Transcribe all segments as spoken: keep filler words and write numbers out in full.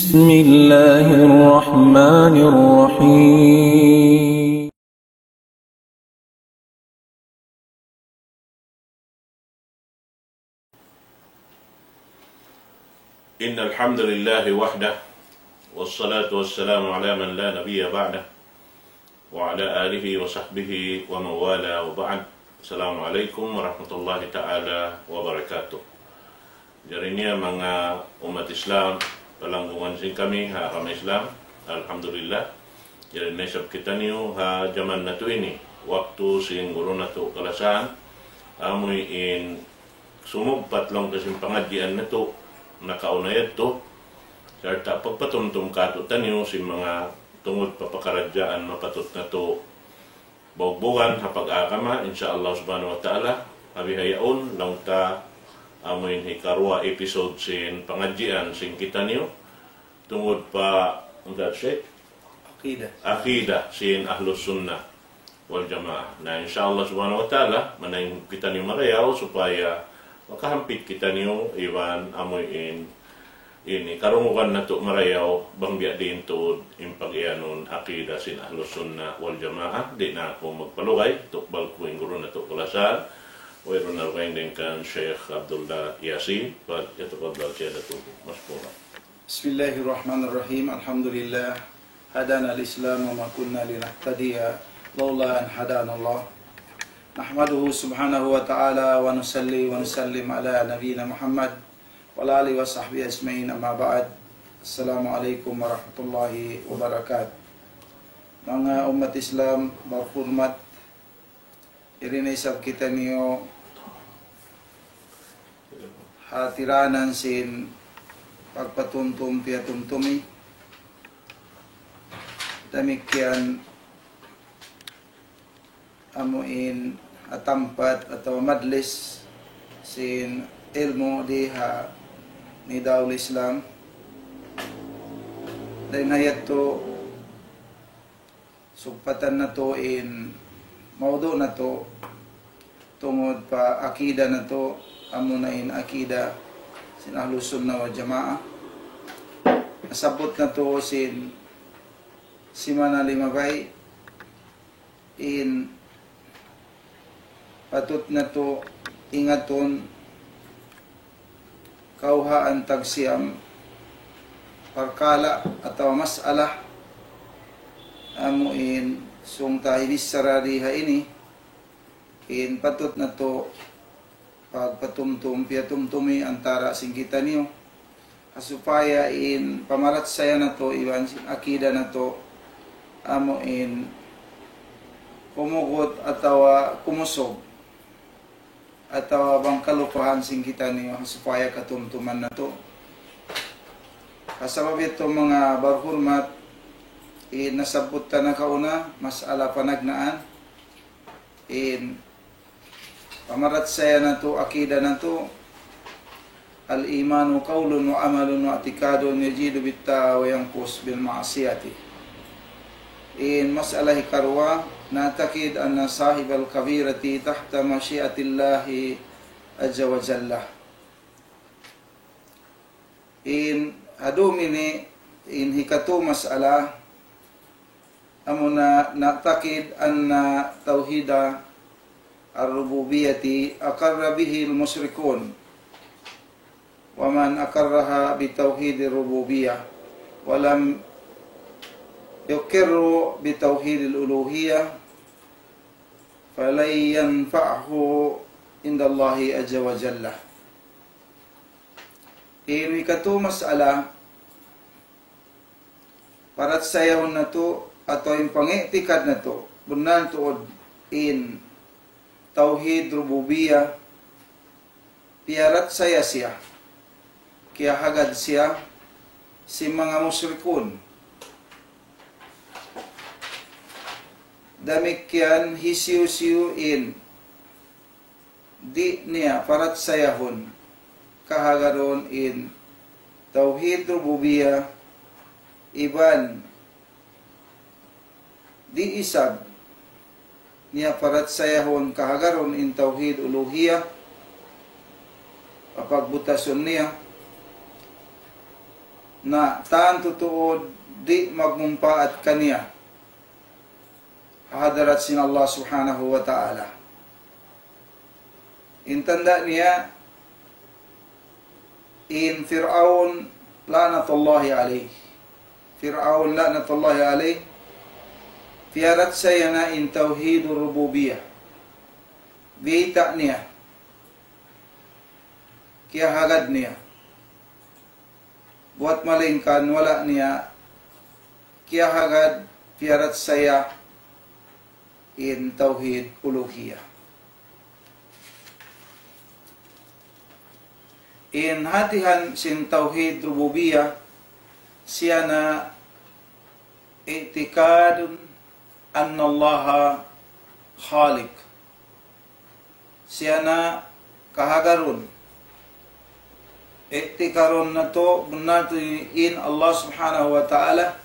بسم الله الرحمن الرحيم. إن الحمد لله وحده، والصلاة والسلام على من لا نبي بعده، وعلى آله وصحبه ومن والاه، وبعد. السلام عليكم ورحمة الله تعالى وبركاته. Jari niya manga ummat Islam, palanggungan sin kami ha agama Islam, alhamdulillah. Jari na isab kitaniyu ha jaman natu' ini, waktu sin guru natu' kalasahan, amuin sumugpat laung ta sin pangadjian natu' nakauna yadtu, sarta' pagpatumtum katu'taniyu sin manga tungud pa pakaradjaan mapatut natu' baugbugan ha pag-agama, insya Allah subhanahu wa ta'ala, ha bihaun laung ta amuin hikaruwa episode sin pangadjian sin kitaniyu, tungud pa, unu yan, Sheikh? Aqidah. Aqidah sin Ahlus Sunnah wal Jamaah. Na, insya Allah subhanahu wa ta'ala, manayng kitaniyu marayaw supaya makahampit kitaniyu iban amuin ini karungugan natu' marayaw bang biya' diin tuud in pag-iyanun aqidah sin Ahlus Sunnah wal Jamaah. Di' na aku magpalugay, tukbal ku in guru natu' kalasahan, wayruun na dugaing dayn kan Sheikh Abdullah Yasin, فليتفضل سيادته مشكورا. بسم الله الرحمن الرحيم. الحمد لله. هدانا الإسلام وما كنا لنهتدي لولا أن هدانا الله. نحمده سبحانه وتعالى ونصلي ونسلم على نبينا محمد وعلى آله وصحبه أجمعين. أما بعد. السلام عليكم ورحمة الله وبركاته. Manga ummat Islam, barhurmat, yari na isab kitaniyu ha tiranan sin pagpatumtum piyatumtumi. Damikkiyan amuin ha tampat atawa majlis sin ilmu' di ha Nidaul Islam. Dayn ha yadtu sugpatan natu' in mawdu' natu' tungud pa akida natu', amuna in akida sin Ahlus Sunnah wal Jamaah. Nasabbut natu' sin simana limabay in patut natu' ingatun kawhaan tagsiyam parkala' atawa mas'ala amuin sung ta hibissara di ha ini, in patut natu' pagpatumtum piyatumtumi antara sin kitaniyu, ha supaya in pamarachaya natu' iban sin akida natu' amuin kumugut atawa kumusug atawa bang kalupahan sin kitaniyu ha supaya katumtuman natu'. Ha sabab yadtu manga barhurmat, in nasabbut ta nakauna, mas'ala panagnaan, in pamarachaya natu', akida natu', الإيمان قول وعمل واعتقاد يزيد بالطاعة وينقص بالمعصية. In mas'ala hikaruwa, نعتقد أن صاحب الكبيرة تحت مشيئة الله عز وجل. In ha dum ini, in hikatu mas'ala, amuna نعتقد أن توحيد الربوبية أقر به المشركون، ومن أقرها بتوحيد الربوبية ولم يقر بتوحيد الألوهية فلن ينفعه عند الله عز وجل. In hikatu mas'ala, parachayahun natu', atawa in pangi'tikad natu', bunnal tuud in tawhid rububiyah, piyarachaya siya, kiyahagad siya sin manga mushrikun. Damikkiyan hisiyu-siyu in di' niya parachayahun kahagarun in tawhid rububiyah, iban di' isab niya parachayahun kahagarun in tawhid uluhiyah, papagbutasun niya. na tantu tuud di' magmumpaat kaniya ha hadarat sin Allah Subhanahu wa Ta'ala. In tanda' niya, in Fir'aun la'natullahi alayh. Fir'aun la'natullahi alayh, piyaratsaya na in tawhid rububiyah. Biyayta' niya, kiyahagad niya. Buwat malayngkan wala' niya kiyahagad, piyaratsaya in tawhid uluhiyah. In hatihan sin tawhid rububiyah, siya na اعتقاد أن الله خالق. Siya na kahagarun. I'tikarun natu', bunnal tuud in Allah Subhanahu wa Ta'ala,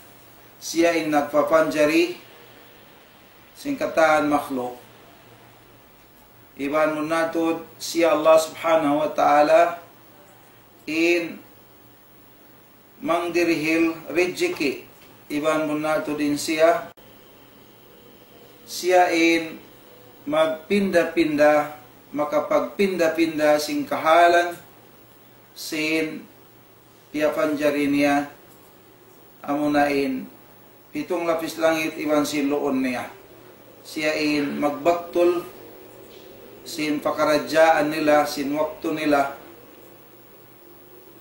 siya in nagpapanjari sin katan makhluk. Iban bunnal tuud siya Allah Subhanahu wa Ta'ala in mangdirihil rijiki', iban bunnal tuud in siya, siya in magpinda-pinda, makapagpinda-pinda sin kahalan sin piyapanjari niya, amuna in pitung lapis langit iban sin luun niya. Siya in magbaktul sin pakaradjaan nila, sin waktu nila,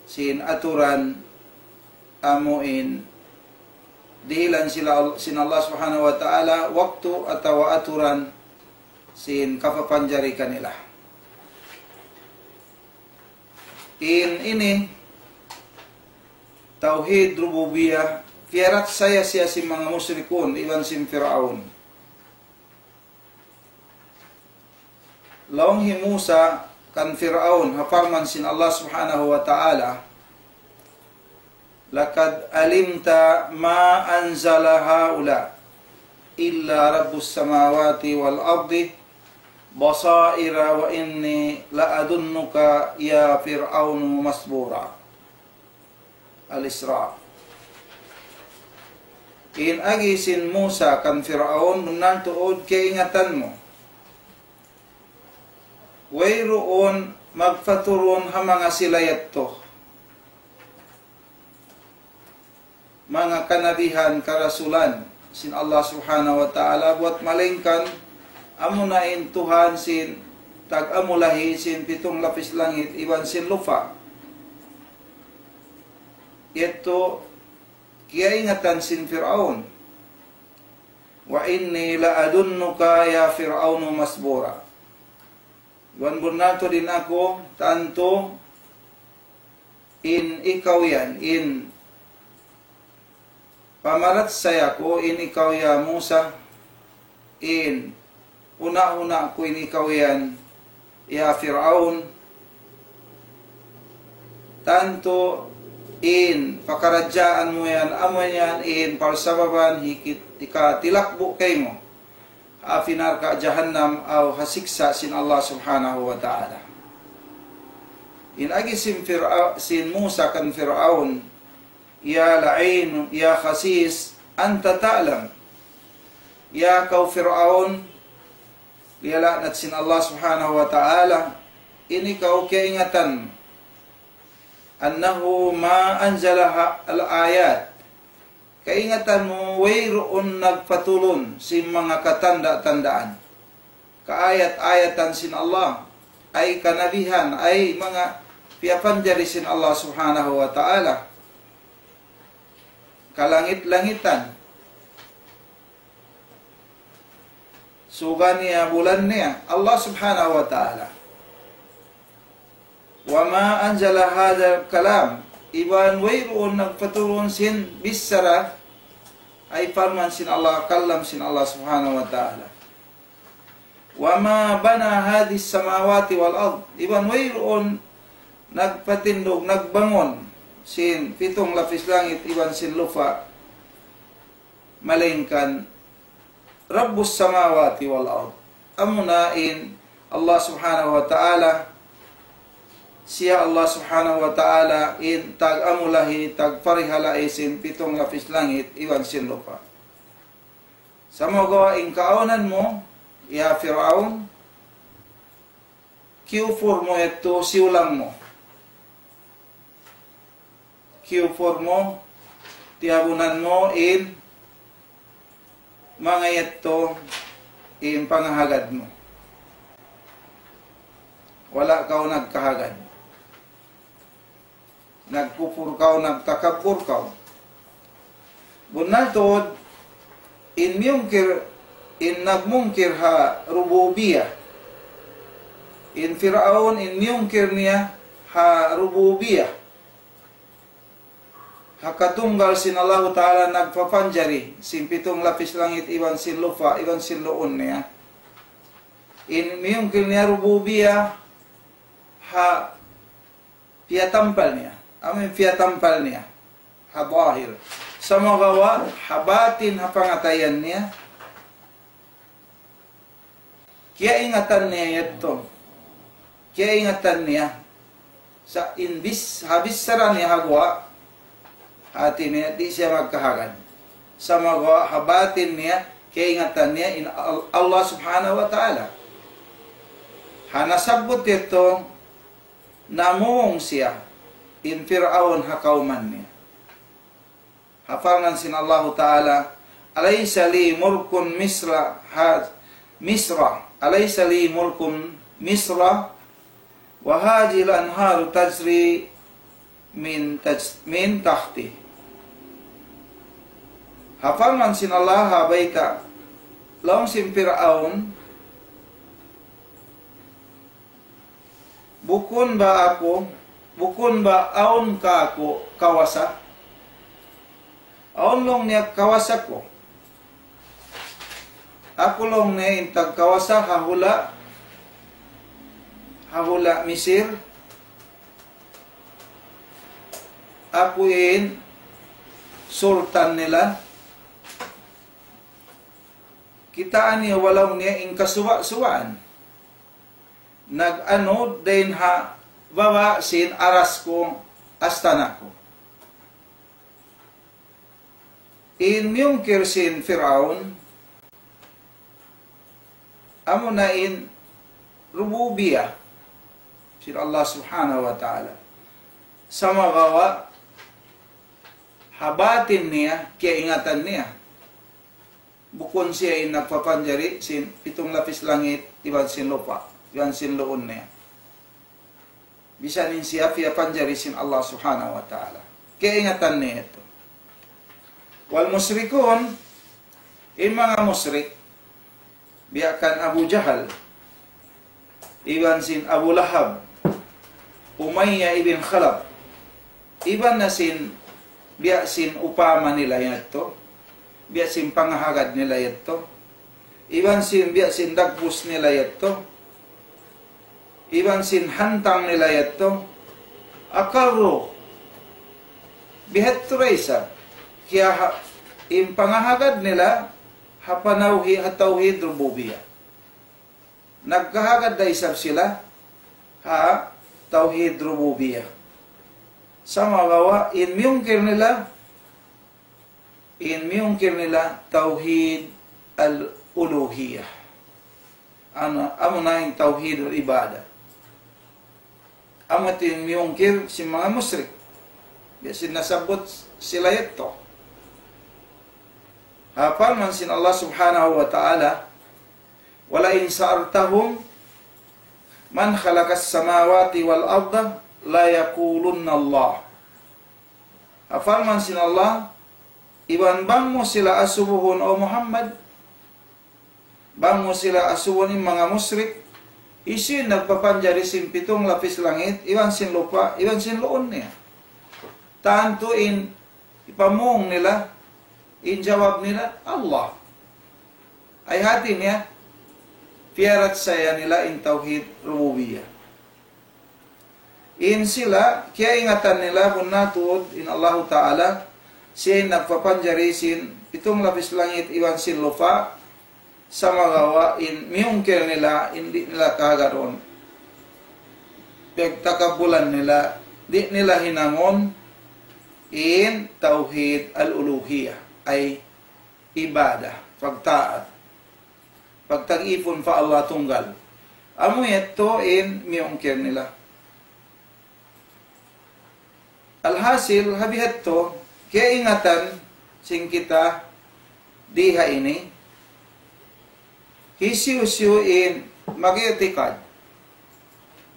sin aturan amu in dihilan sila sin Allah Subhanahu wa Ta'ala, waktu atawa aturan sin kapapanjari kanila. In ini tawhid rububiyah, piyaratsaya siya sin manga mushrikun iban sin Fir'aun. Laung hi Musa kan Fir'aun, ha parman sin Allah Subhanahu wa Ta'ala, لقد علمت ما أنزل هؤلاء إلا رب السماوات والأرض بصائر وإني لأظنك يا فرعون مثبورا. Al-Isra. In agi sin Musa kan Fir'aun, bunnal tuud kaingatan mu, wayruun magpaturun ha manga sila yadtu manga kanabihan, karasulan sin Allah Subhanahu wa Ta'ala, buwat malayngkan amuna in Tuhan sin tag-amulahi sin pitung lapis langit iban sin lupa'. Yadtu kiyaingatan sin Fir'aun. وإني لأظنك يا فرعون مثبورا. Iban bunnal tuud in aku, tantu in ikaw yan, in pamaratsaya ku in ikaw ya Musa, in huna'-huna' ku in ikaw yan ya Fir'aun, tantu in pakaradjaan mu yan, amu yan in parsababan hikit-, hikatilakbu' kaymu ha api narka' jahannam aw ha siksa' sin Allah Subhanahu wa Ta'ala. In agi sin Fir'a-, sin Musa kan Fir'aun, يا لعين يا خسيس أنت تعلم. Ya kaw Fir'aun, liyala'nat sin Allah Subhanahu wa Ta'ala, in ikaw kaingatan, أنه ما أنزل الآيات. Kaingatan mu, wayruun nagpaturun sin manga katanda-tandaan, kaayat-ayatan sin Allah, ay kanabihan, ay manga piyapanjari sin Allah Subhanahu wa Ta'ala, kalangit-langitan, suga niya, bulan niya, Allah Subhanahu wa Ta'ala. وما أنزل هذا الكلام. Iban wayruun nagpaturun sin bichara, ay parman sin Allah, kalam sin Allah Subhanahu wa Ta'ala. وما بنى هذه السماوات والأرض. Iban wayruun nagpatindug, nagbangun sin pitung lapis langit iban sin lupa', malaingkan رب السماوات والأرض. Amuna in Allah Subhanahu wa Ta'ala, siya Allah Subhanahu wa Ta'ala in tag-amulahi, tagparihalai sin pitung lapis langit iban sin lupa'. Sumagawa' in kaawnan mu, ya Fir'aun, kiyupur mu yadtu, siyulang mu. Kiyupur mu, tiyabunan mu in manga yadtu in pangahagad mu. Wala' kaw nagkahagad. Nagkupur kaw, nagtakabbur kaw. Bunnal tuud, in miyungkir, in nagmungkir ha rububiyah. In Fir'aun, in miyungkir niya ha rububiyah. Ha katunggal sin Allahu Ta'ala nagpapanjari, sin pitung lapis langit iban sin lupa', iban sin luun niya. In miyungkir niya rububiyah, ha piyatampal niya. Amu in piyatampal niya. Ha zahir. Sumagawa', ha batin, ha pangatayan niya. Kiyaingatan niya yadtu. Kiyaingatan niya. Sa' in bis-, ha bichara niya ha guwa'. Hati niya, di' siya magkahagad. Sumagawa' ha batin niya, kiyaingatan niya in Al-, Allah Subhanahu wa Ta'ala. Ha nasabbut yadtu, namung siya, in Fir'aun ha kawman niya. Ha parman sin Allahu Ta'ala, أليس لي ملك مصر ها-، مصر، أليس لي ملك مصر وهذه الأنهار تجري من تج-، من تحتي. Ha parman sin Allah, ha bayta', laung sin Fir'aun, bukun ba aku, bukun ba awn kāku' kawasa? Awn laung niya kawasa ku. Aku laung niya in tagkawasa ha hula', ha hula' Misir. Aku in sultan nila. Kitaa niyu ba laung niya in kasuba'-subaan. Nag-anud dayn ha baba' sin aras ku, astana' ku. In miyungkir sin Fir'aun, amuna in rububiyah sin Allah Subhanahu wa Ta'ala. Sumagawa', ha batin niya, kiyaingatan niya. Bukun siya in nagpapanjari sin pitung lapis langit, iban sin lupa', iban sin luun niya. Bisan in siya piyapanjari sin Allah Subhanahu wa Ta'ala. Kiyaingatan niya yadtu. والمشركون, in manga mushrik, biya' kan Abu Jahal, iban sin Abu Lahab, Umayyah ibn Khalaf, iban na sin, biya' sin upama nila yadtu, biya' sin pangahagad nila yadtu, iban sin, biya' sin dagbus nila yadtu, iban sin hantang nila yadtu, أقروا, bihadtu da isab, kiyaha-, in pangahagad nila, ha panawhi-, ha tawhid rububiyah. Nagkahagad da isab sila ha tawhid rububiyah. Sumagawa' in miyungkir nila, in miyungkir nila tawhid al-uluhiyah. Anu, amuna in tawhid al-ibadah. Amu in miyungkir sin manga mushrik. Biya' sin nasabbut sila yadtu. Ha parman sin Allah Subhanahu wa Ta'ala, ولئن سألتهم من خلق السماوات والأرض ليقولن الله. Ha parman sin Allah, iban bang mu sila asubuhun, O Muhammad, bang mu sila asubuhun in manga mushrik, hisiyu in nagpapanjari sin pitung lapis langit, iban sin lupa', iban sin luun niya. Tantu in hipamung nila, in jawab nila, Allah. Ay hati niya, piyarachaya nila in tawhid rububiyah. In sila, kiyaingatan nila bunnal tuud in Allahu Ta'ala, siya in nagpapanjari sin pitung lapis langit iban sin lupa', sumagawa' in miyungkil nila, in di' nila kahagarun. pagtakabulan nila, di' nila hinangun in tawhid al-uluhiyah, ay ibadah, pagtaat, pagtag-ipun pa Allah tunggal. Amu yadtu in miyungkir nila. Alhasil, ha bihadtu, kaingatan sin kita di ha ini, hisiyu-siyu in mag-i'tikad,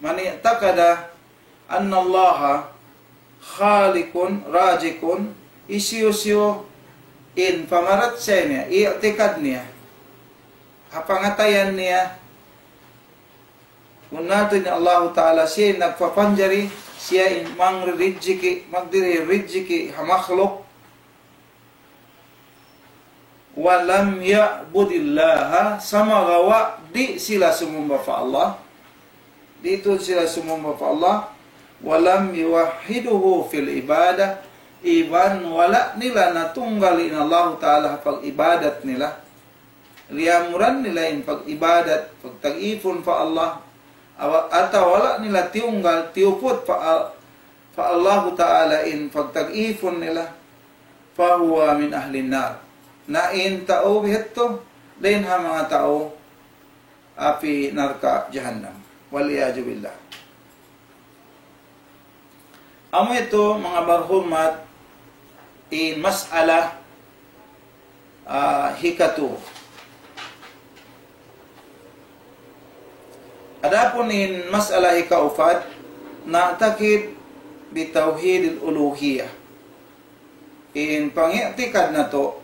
من اعتقد أن الله خالق رازق, hisiyu-siyu in pamarachaya niya, i'tikad niya, ha pangatayan niya, bunnal tuud in Allahu Ta'ala, siya in nagpapanjari, siya in mangrijiki, magdihil rijiki ha makhluk. ولم يعبد الله, sumagawa' di' sila sumumba pa Allah. Di' tuud sila sumumba pa Allah. ولم يوحده في العبادة, iban wala' nila natunggal in Allahu Ta'ala ha pag-ibadat nila. Liyamuran nila in pag-ibadat, pagtag-ipun pa Allah, awa-, atawa wala' nila tiyunggal, tiyuput pa Al-, pa Allahu Ta'ala in pagtag-ipun nila, فهو من أهل النار. Na in tau bihadtu, dayn ha manga tau api narka' jahannam. والعياذ بالله. Amu yadtu, manga barhurmat, in mas'ala, ah, hikatu. Adapun in mas'ala hikaupat, نعتقد بتوحيد الألوهية. In pang'i'tikad natu',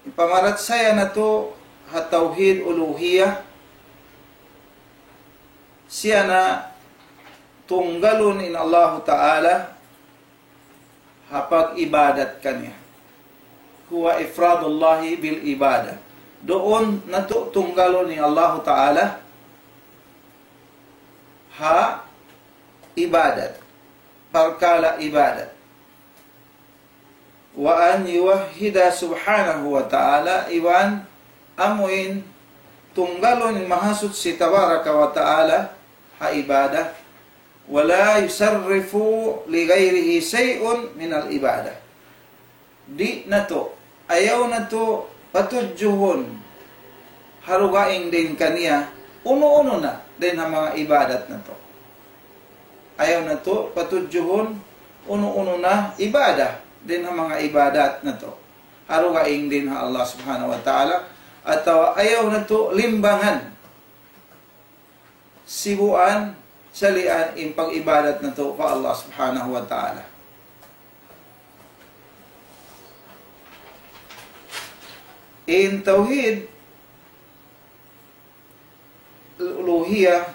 in pamarachaya natu' ha tawhid uluhiyah, siya na tunggalun in Allahu Ta'ala ha pag-ibadat kaniya. هو إفراد الله بالعبادة. Duun natu' tunggalun in Allahu Ta'ala ha ibadat, parkala' ibadat. وأن يوحد سبحانه وتعالى, iban amuin tunggalun in Mahasuchi Tabaraka wa Ta'ala ha ibadah. ولا يصرف لغيره شيء من العبادة. Di' natu', ayaw natu' patudjuhun ha dugaing dayn kaniya unu-unu na dayn ha manga ibadat natu'. Ayaw natu' patudjuhun unu-unu na ibadah dayn ha manga ibadat natu', ha dugaing dayn ha Allah Subhanahu wa Ta'ala, atawa ayaw natu' limbangan, sibuan, salian in pag-ibadat natu' pa Allah Subhanahu wa Ta'ala. In tawhid uluhiyah,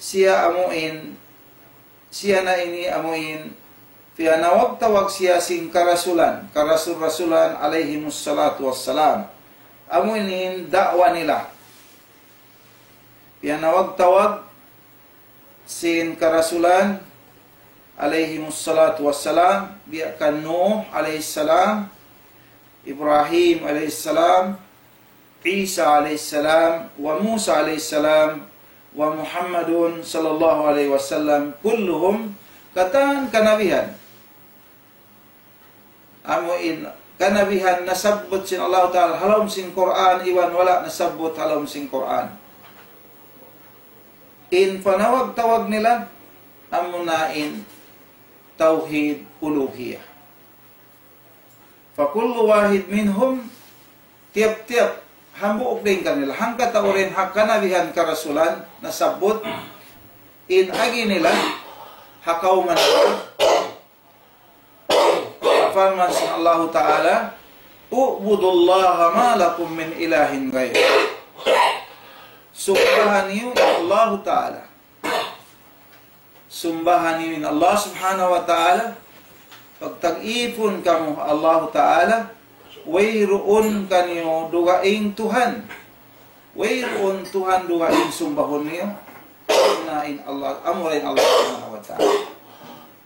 siya amuin, siya na ini amuin, piyanawag-tawag siya sin karasulan, karasul-rasulan alayhimus salatu wassalam. Amuin in da'wa nila. Piyanawag-tawag sin karasulan alayhimus salatu wassalam, biya' kan Nuh alayhis salam, Ibrahim alayhis salam, Isa alayhis salam, wa Musa alayhis salam, wa Muhammadun sallallahu alayhi wasallam, kulluhum, katan kanabihan. Amu in kanabihan nasabbut sin Allah Ta'ala ha lawm sin Qur'an, iban wala' nasabbut ha lawm sin Qur'an. In panawag-tawag nila, amuna in tawhid uluhiyah. فكل واحد منهم, tiyap-tiyap hambuuk dayn kanila, hangkatau dayn ha kanabihan karasulan nasabbut, in agi nila ha kawman nila, parman sin Allahu Ta'ala, اعبدوا الله ما لكم من إله غيره. Sumbaha niyu in Allahu Ta'ala. Sumbaha niyu in Allah Subhanahu wa Ta'ala, pagtag-ipun kamu Allahu Ta'ala, wayruun kaniyu dugaing Tuhan. Wayruun Tuhan dugaing sumbahun niyu. Na in Allah, amura in Allah Subhanahu wa Ta'ala.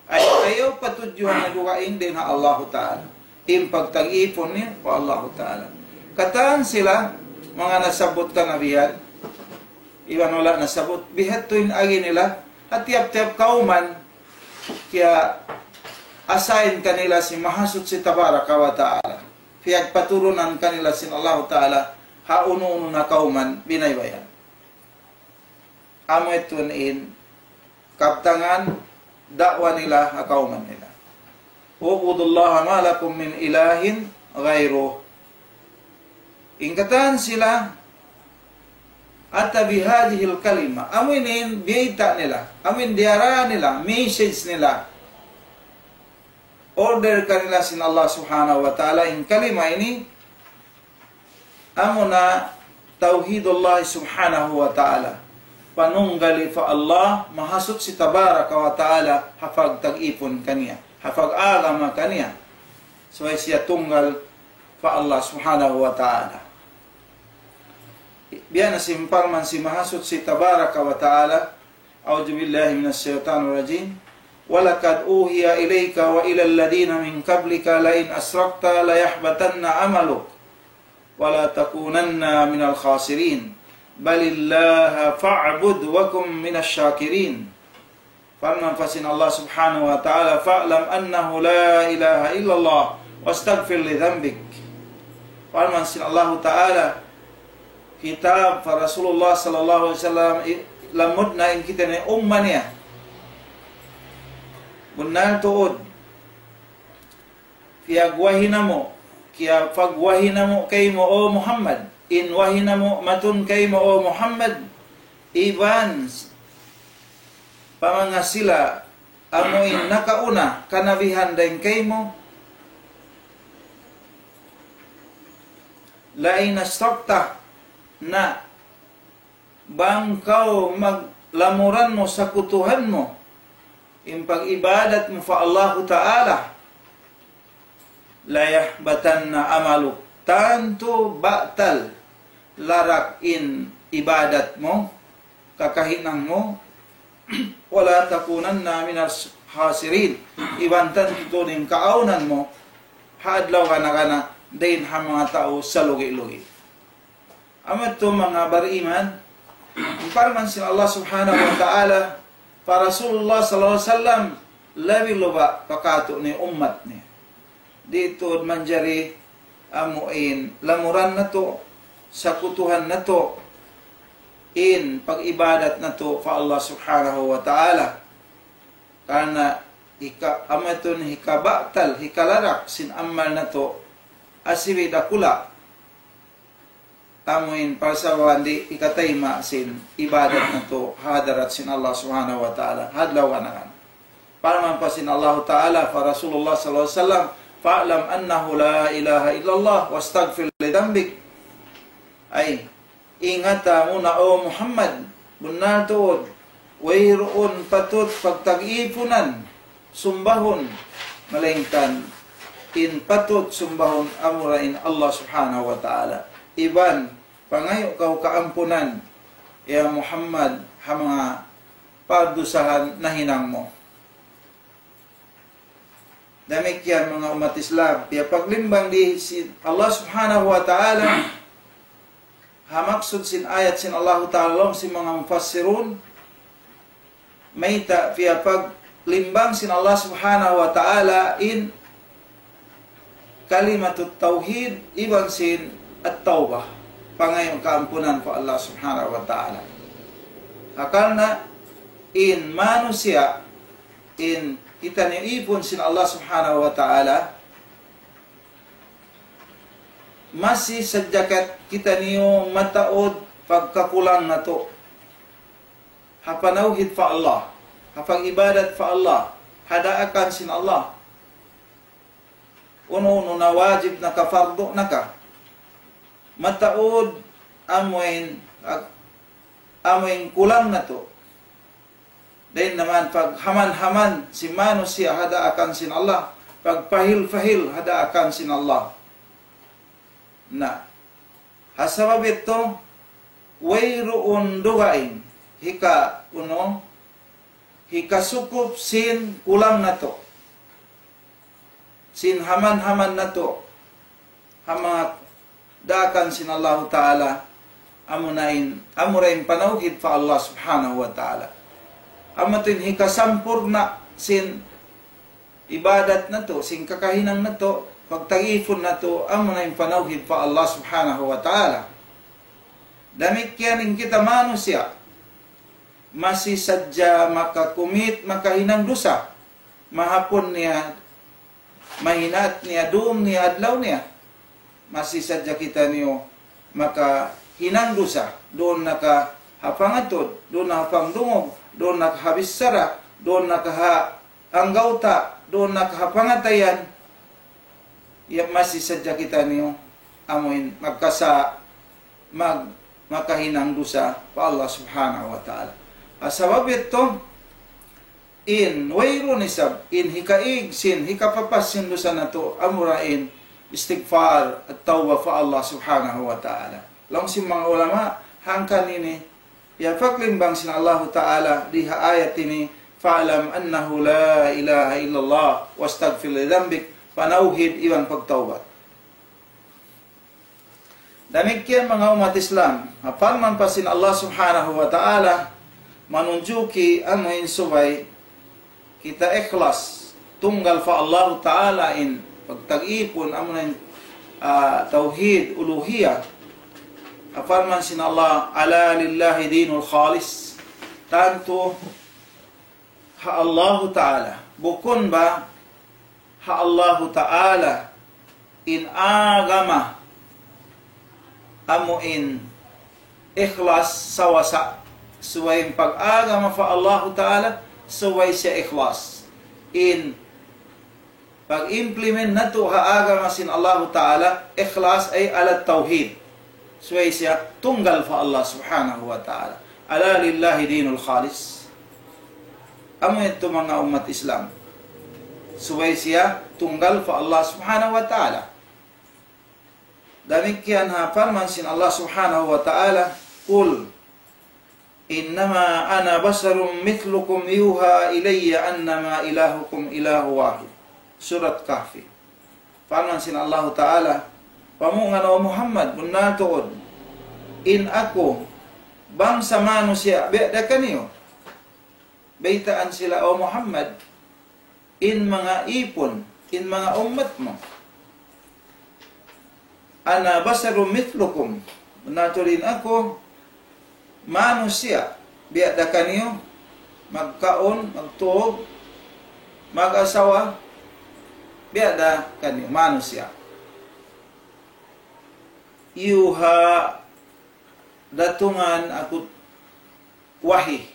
Ay, ayaw patudjuhan na dugaing dayn ha Allahu Ta'ala. In pagtag-ipun niyu pa Allahu Ta'ala. Katan sila, manga nasabbut kanabihan, iban wala' nasabbut, bihadtu in agi nila, Ha tiyap-tiyap kawman, kiya-assign kanila sin Mahasuchi Tabaraka wa Ta'ala. Piyagpaturunan kanila sin Allahu Ta'ala, ha unu-unu na kawman, binaybayan. Amu yadtu in kabtangan da'wa nila ha kawman nila. اعبدوا الله ما لكم من إله غيره. In katan sila, أتى بهذه الكلمة. Amu ini in biyayta' nila. Amu in diyara nila, message nila. Order kanila sin Allah Subhanahu wa Ta'ala, in kalima ini, amuna توحيد الله سبحانه وتعالى. Panunggali pa Allah, Mahasuchi Tabaraka wa Ta'ala, ha pagta'at kaniya, ha pag-agama kaniya. Subay siya tunggal pa Allah Subhanahu wa Ta'ala. Biya' na sin parman sin Mahasuchi Tabaraka wa Ta'ala, أعوذ بالله من الشيطان الرجيم. ولقد أوحي إليك وإلى الذين من قبلك لئن أشركت ليحبطن عملك ولتكونن من الخاسرين. بل الله فاعبد وكن من الشاكرين. Parman pa sin Allah Subhanahu wa Ta'ala, فاعلم أنه لا إله إلا الله واستغفر لذنبك. Parman sin Allahu Ta'ala, khitab pa Rasulullah sallallahu alayhi wasallam, i-, lamud na in kitaniyu umma niya. Bunnal tuud. Piyagwahi namu', kiyapagwahi namu' kaymu, O Muhammad. In wahi namu' matun kaymu, O Muhammad. Iban s-, pa manga sila, amu in nakauna, kanabihan dayn kaymu. لئن أشركت, na bang kaw mag-, lamuran mu, sakutuhan mu in pag-ibadat mu pa Allahu Ta'ala, ليحبطن عملك, tantu batal, larak in ibadat mu, kakahinang mu, ولتكونن من الخاسرين, iban tantu in kaawnan mu, ha adlaw gana-gana, dayn ha manga tau salugi-lugi. Amu yadtu manga bariman, in parman sin Allah Subhanahu wa Ta'ala, pa Rasulullah sallallahu alayhi wasallam, labi-labi pa katu' niya ummat niya. Di' tuud manjari amu in lamuran natu', sakutuhan natu', in pag-ibadat natu' pa Allah Subhanahu wa Ta'ala. Karna' hika-, amu yadtu in hikabatal, hikalarak sin amal natu', asibi dakula'. Amu in parsababan di' hikatayma' sin ibadat natu' ha hadarat sin Allah Subhanahu wa Ta'ala, ha adlaw gana-gana. Parman pa sin Allahu Ta'ala pa Rasulullah sallallahu alayhi wasallam, فاعلم أنه لا إله إلا الله واستغفر لذنبك. Ay, ingata mu na, O Muhammad, bunnal tuud, wayruun patut pagtag-ipunan, sumbahun, malaingkan in patut sumbahun amura in Allah Subhanahu wa Ta'ala. Iban, pangayu' kaw kaampunan, ya Muhammad, ha manga pagdusahan nahinang mu. Damikkiyan manga ummat Islam, piyapaglimbang di sin Allah Subhanahu wa Ta'ala, ha maksud sin ayat sin Allahu Ta'ala, laung sin manga mufassirun, mayta' piyapaglimbang sin Allah Subhanahu wa Ta'ala in kalimatut tawhid iban sin at-tawbah, pangayu' kaampunan pa Allah Subhanahu wa Ta'ala. Hangkan na in manusiya', in kitaniyu ipun sin Allah Subhanahu wa Ta'ala, masi sadja kat kitaniyu mataud pagkakulang natu' ha panawhid pa Allah, ha pag-ibadat pa Allah, ha daakan sin Allah. Unu-unu na wajib na ka, fardu na ka. Mataud amuin, ag-, amuin kulang natu'. Dayn naman paghaman-haman sin manusiya' ha daakan sin Allah, pagpahil-pahil ha daakan sin Allah. Na, ha sabab yadtu, wayruun dugaing hika-, unu, hikasukup sin kulang natu', sin haman-haman natu', ha manga daakan sin Allahu Ta'ala, amuna in, amura in panawhid pa Allah Subhanahu wa Ta'ala. Amu tuud in hikasampurna' sin ibadat natu', sin kakahinang natu', pagtagipun natu', amuna in panawhid pa Allah Subhanahu wa Ta'ala. Damikkiyan in kita manusiya', masi sadja makakumit, makahinang dusa. Mahapun niya, mahinaat niya, dum niya, adlaw niya. Masi sadja kitaniyu makahinang dusa. Duun na ka ha pangatud, duun na ha pangdungug, duun na ka ha bichara, duun na ka ha anggawta', duun na ka ha pangatayan. Ya, masi sadja kitaniyu amuin magkasa-, mag-, makahinang dusa pa Allah Subhanahu wa Ta'ala. Ha sabab yadtu, in wayruun isab, in hikaig sin, hikapapas sin dusa natu', amura in istighfar, at-tawbah pa Allah Subhanahu wa Ta'ala. Laung sin manga ulama, hangkan ini, ya, paglingbang sin Allahu Ta'ala di ha ayat ini, فاعلم أنه لا إله إلا الله واستغفر لذنبك, panawhid iban pagtawbat. Damikkiyan manga ummat Islam, ha parman pa sin Allah Subhanahu wa Ta'ala, manunjuki amu in subay kita ikhlas, tunggal pa Allah Ta'ala in pagtagipun, amuna in, ah, tawhid uluhiyah. Ha parman sin Allah, ألا لله الدين الخالص. Tantu ha Allahu Ta'ala. Bukun ba ha Allahu Ta'ala in agama amu in ikhlas sawasa. Subay in pag-agama pa Allahu Ta'ala, subay siya ikhlas. In pag-implement natu' ha agama sin Allahu Ta'ala, ikhlas ay ala tawhid. Subay siya tunggal pa Allah Subhanahu wa Ta'ala. ألا لله الدين الخالص. Amu yadtu manga ummat Islam. Subay siya tunggal pa Allah Subhanahu wa Ta'ala. Damikkiyan ha parman sin Allah Subhanahu wa Ta'ala, قل إنما أنا بشر مثلكم يوحى إلي أنما إلهكم إله واحد. Surat Kahfi. Parman sin Allahu Ta'ala, pamung ngan, O Muhammad, bunnal tuud, in aku bangsa manusiya' biya' da kaniyu. Baytaan sila, O Muhammad, in manga ipun, in manga ummat mu. أنا بشر مثلكم. Bunnal tuud in aku manusiya' biya' da kaniyu, magkaun, magtug, mag-asawa, biya' da kaniyu, manusiya'. يوحى, datungan aku wahi.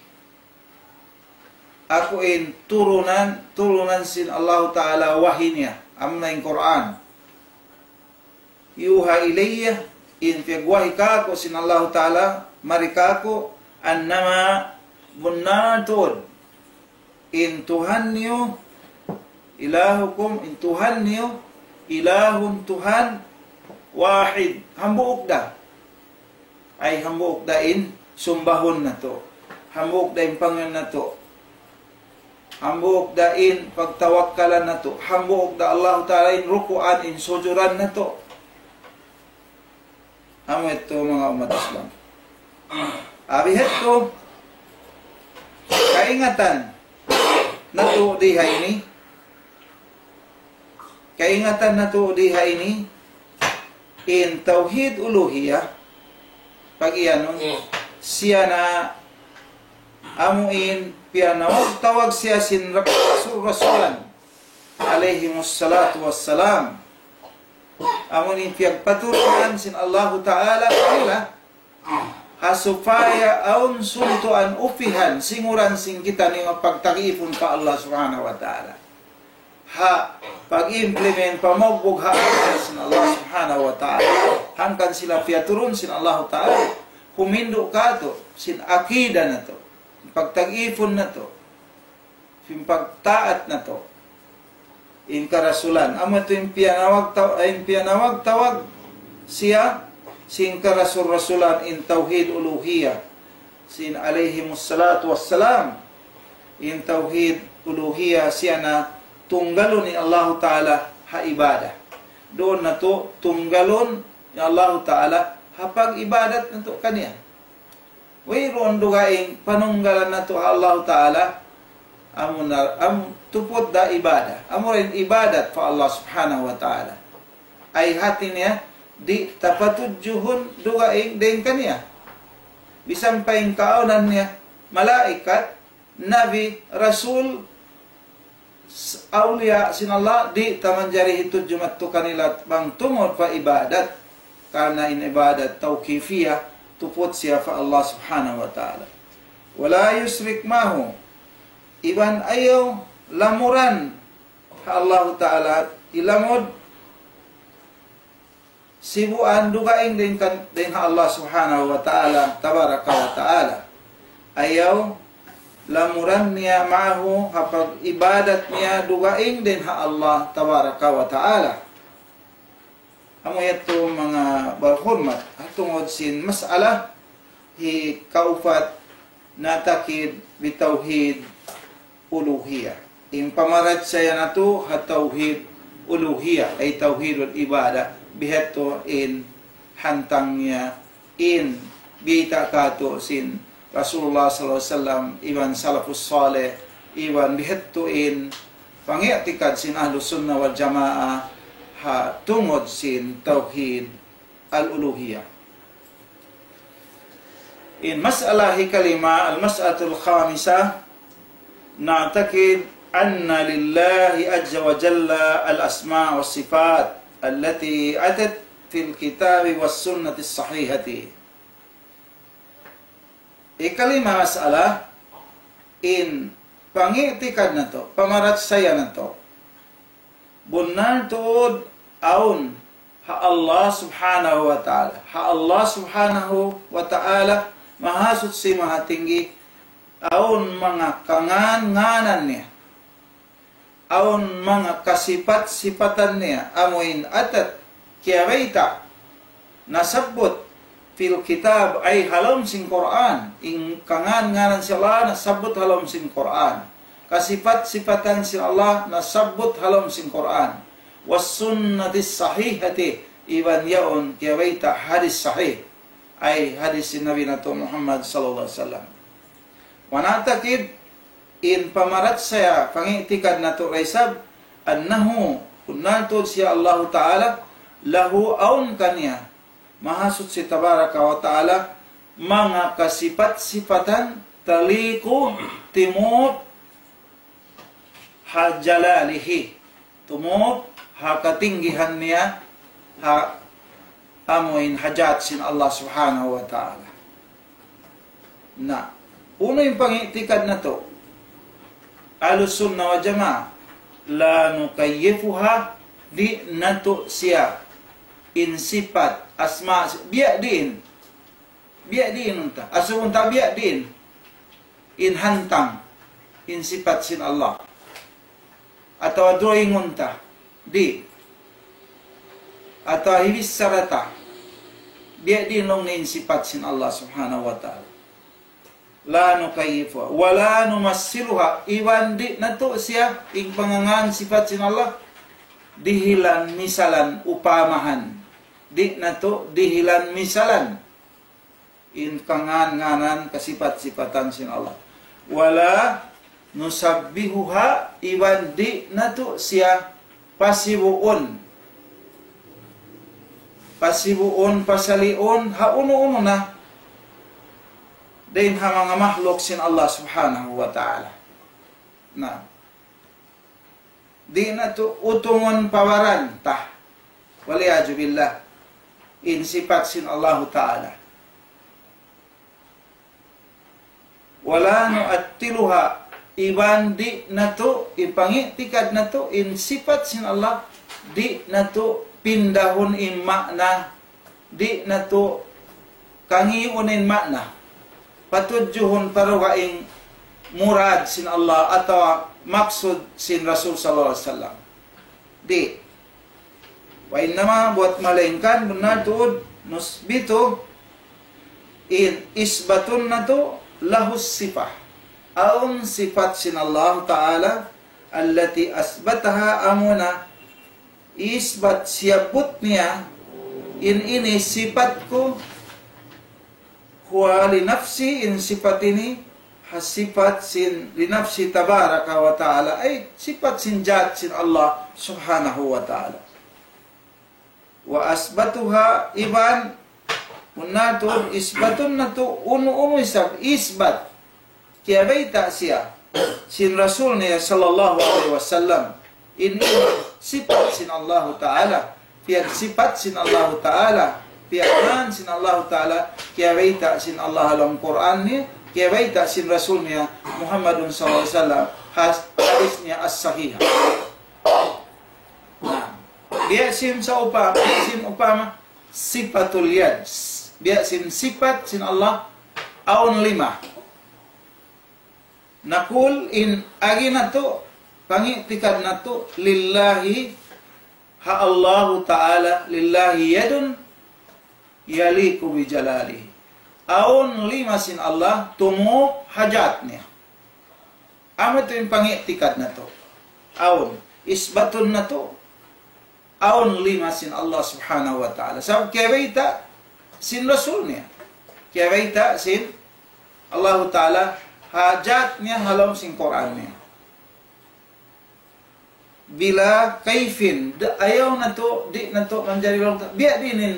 Aku in turunan, turunan sin Allahu Ta'ala wahi niya. Amuna in Qur'an. يوحى إلي, in piyagwahi kāku' sin Allahu Ta'ala, mari kāku', أنما, bunnal tuud. In Tuhan niyu, إلهكم, in Tuhan niyu, إله, Tuhan, واحد, hambuuk da. Ay hambuuk da in sumbahun natu'. Hambuuk da in pangayu natu'. Hambuuk da in pagtawakkalan natu'. Hambuuk da Allah Ta'ala in rukuan, in sujuran natu'. Amu yadtu manga ummat Islam. Abi yadtu, kaingatan natu' di ha ini. Kaingatan natu' di ha ini, in tawhid uluhiyah, pag-iyanun, siya na amu in piyanawag-tawag siya sin rasul-rasulan, alayhimus salatu wassalam. Amu in piyagpaturunan sin Allahu Ta'ala kanila, ha supaya awn suntuan upihan, singuran sin kitaniyu pagtagipun pa Allah Subhanahu wa Ta'ala. Ha pag-implement, pamugbug ha agama sin Allah Subhanahu wa Ta'ala. Hangkan sila piyaturun sin Allahu Ta'ala. Humindu' kātu', sin akida natu', pagtagipun natu', sin pagtaat natu'. In karasulan. Amu yadtu in piyanawag-taw-, in piyanawag-tawag siya sin karasul-rasulan in tawhid uluhiyah. Sin alayhimus salatu wassalam. In tawhid uluhiyah siya na tunggalun in Allahu Ta'ala ha ibadah. Duun natu' tunggalun in Allahu Ta'ala ha pag-ibadat natu' kaniya. wayruun dugaing panunggalan natu' ha Allahu Ta'ala, amu na, amu tuput da ibadat. Amu in ibadat pa Allah Subhanahu wa Ta'ala. Ay hati niya, di' ta patudjuhun dugaing dayn kaniya. Bisan pa in kaawnan niya, malaikat, nabi, rasul, s-, awliya sin Allah, di' ta manjari hitudju madtu kanila bang tungud pa ibadat. Karna' in ibadat tawqifiyah, tuput siya pa Allah Subhanahu wa Ta'ala. ولا يشرك معه. Iban ayaw lamuran ha Allahu Ta'ala, hilamud sibuan dugaing dayn kan, dayn ha Allah Subhanahu wa Ta'ala, Tabaraka wa Ta'ala. Ayaw lamuran niya معه ha pag-ibadat niya dugaing dayn ha Allah Tabaraka wa Ta'ala. Amu yadtu manga barhurmat, ha tungud sin mas'ala hikaupat, نعتقد بتوحيد الألوهية. In pamarachaya natu' ha tawhid uluhiyah, ay tawhidul ibadah, bihadtu in hantang niya in biyayta' katu' sin Rasulullah sallallahu alayhi wasallam, iban salafus salih, iban bihadtu in pangi'tikad sin Ahlus Sunnah wal Jamaah ha tungud sin tawhid al-uluhiyah. In mas'ala hikalima, المسألة الخامسة, نعتقد أن لله عز وجل الأسماء والصفات التي أتت في الكتاب والسنة الصحيحة. Hikalima mas'ala, in pangi'tikad natu', pamarachaya natu'. Bunnal tuud awn ha Allah Subhanahu wa Ta'ala. Ha Allah Subhanahu wa Ta'ala, Mahasuchi, Mahatinggi, awn manga kangan-nganan niya. Awn manga kasipat-sipatan niya, amu in atat, kiyabayta', nasabbut, fil kitab, ay ha lawm sin Qur'an. In kangan-nganan sin Allah nasabbut ha lawm sin Qur'an. Kasipat-sipatan sin Allah nasabbut ha lawm sin Qur'an. Was sunnatis sahihati, iban yaun kiyabayta' hadis sahih. Ay hadis sin Nabi natu' Muhammad sallallahu alayhi wasallam. Wa na'taqid, in pamarachaya, pangi'tikad natu' da isab, annahu, bunnal tuud siya Allahu Ta'ala, lahu, awn kaniya, Mahasuchi Tabaraka wa Ta'ala, manga kasipat-sipatan, taliku, timut, ha jalalihi, tumut ha katinggihan niya, ha amuin ha jat sin Allah Subhanahu wa Ta'ala. Na, unu in pangi'tikad natu', Ahlus Sunnah wal Jamaah, la nukayyifuha, di' natu' siya in sipat, asma, biya' diin, biya' diin unta, asubu unta biya' diin in hantang, in sipat sin Allah. Atawa drawingun ta, di'. Atawa hibichara ta, biya' diin laung niya in sipat sin Allah Subhanahu wa Ta'ala. La nukayyifuha, wa la numassiluha, iban di' natu' siya, in pangannal sipat sin Allah, dihilan misalan upamahan. Di' natu' dihilan misalan in kangan-nganan kasipat-sipatan sin Allah. Wa la nushabbihuha, iban di' natu' siya pasibuun. Pasibuun, pasaliun, ha unu-unu na dayn ha manga mahluk sin Allah Subhanahu wa Ta'ala. Na. Di' natu' utungun pa baran ta. Wal-'iyadhu billah. In sipat sin Allahu Ta'ala. Wa la nu'attiluha, iban di' natu', in pangi'tikad natu', in sipat sin Allah, di' natu' pindahun in ma'na, di' natu' kangiun in ma'na. Patudjuhun pa dugaing murad sin Allah atawa maksud sin Rasul sallallahu alayhi wasallam. Di'. Wa innama, buat malaingkan, bunnal tuud, nusbitu, in isbatun natu', lahus sifah. Awn sipat sin Allah Ta'ala, allati asbataha, amuna isbat, siyabbut niya, in ini sipat ku, هو لنفسه, in sipat ini, ha sipat sin, لنفسه تبارك وتعالى, ay sipat sin jat sin Allah subhanahu wa ta'ala. وأثبتها, iban, unu tuud, isbatun natu', unu, unu isab, isbat. Kiyabayta' siya sin Rasul niya sallallahu alayhi wasallam. In ini sipat sin Allahu Ta'ala. Piyagsipat sin Allahu Ta'ala. Piyagnan sin Allahu Ta'ala. Kiyabayta' sin Allah ha lawm Qur'an niya. Kiyabayta' sin Rasul niya Muhammadun sallallahu alayhi wasallam. Has-, hadis niya as-sahih. Na, biya' sin sawpama, biya' sin upama, sifatul yad. Biya' sin sipat sin Allah, awn lima. نقول, in agi natu', pangi'tikad natu', لله, ha Allahu Ta'ala, لله يد يليق بجلاله. Awn lima sin Allah, tumup ha jat niya. Amu yadtu in pangi'tikad natu'. Awn. Isbatun natu'. Awn lima sin Allah subhanahu wa ta'ala. Sabab kiyabayta' sin Rasul niya. Kiyabayta' sin Allahu Ta'ala ha jat niya ha lawm sin Qur'an niya. بلا كيف, da-, ayaw natu', di' natu' manjari laung ta, biya' diin in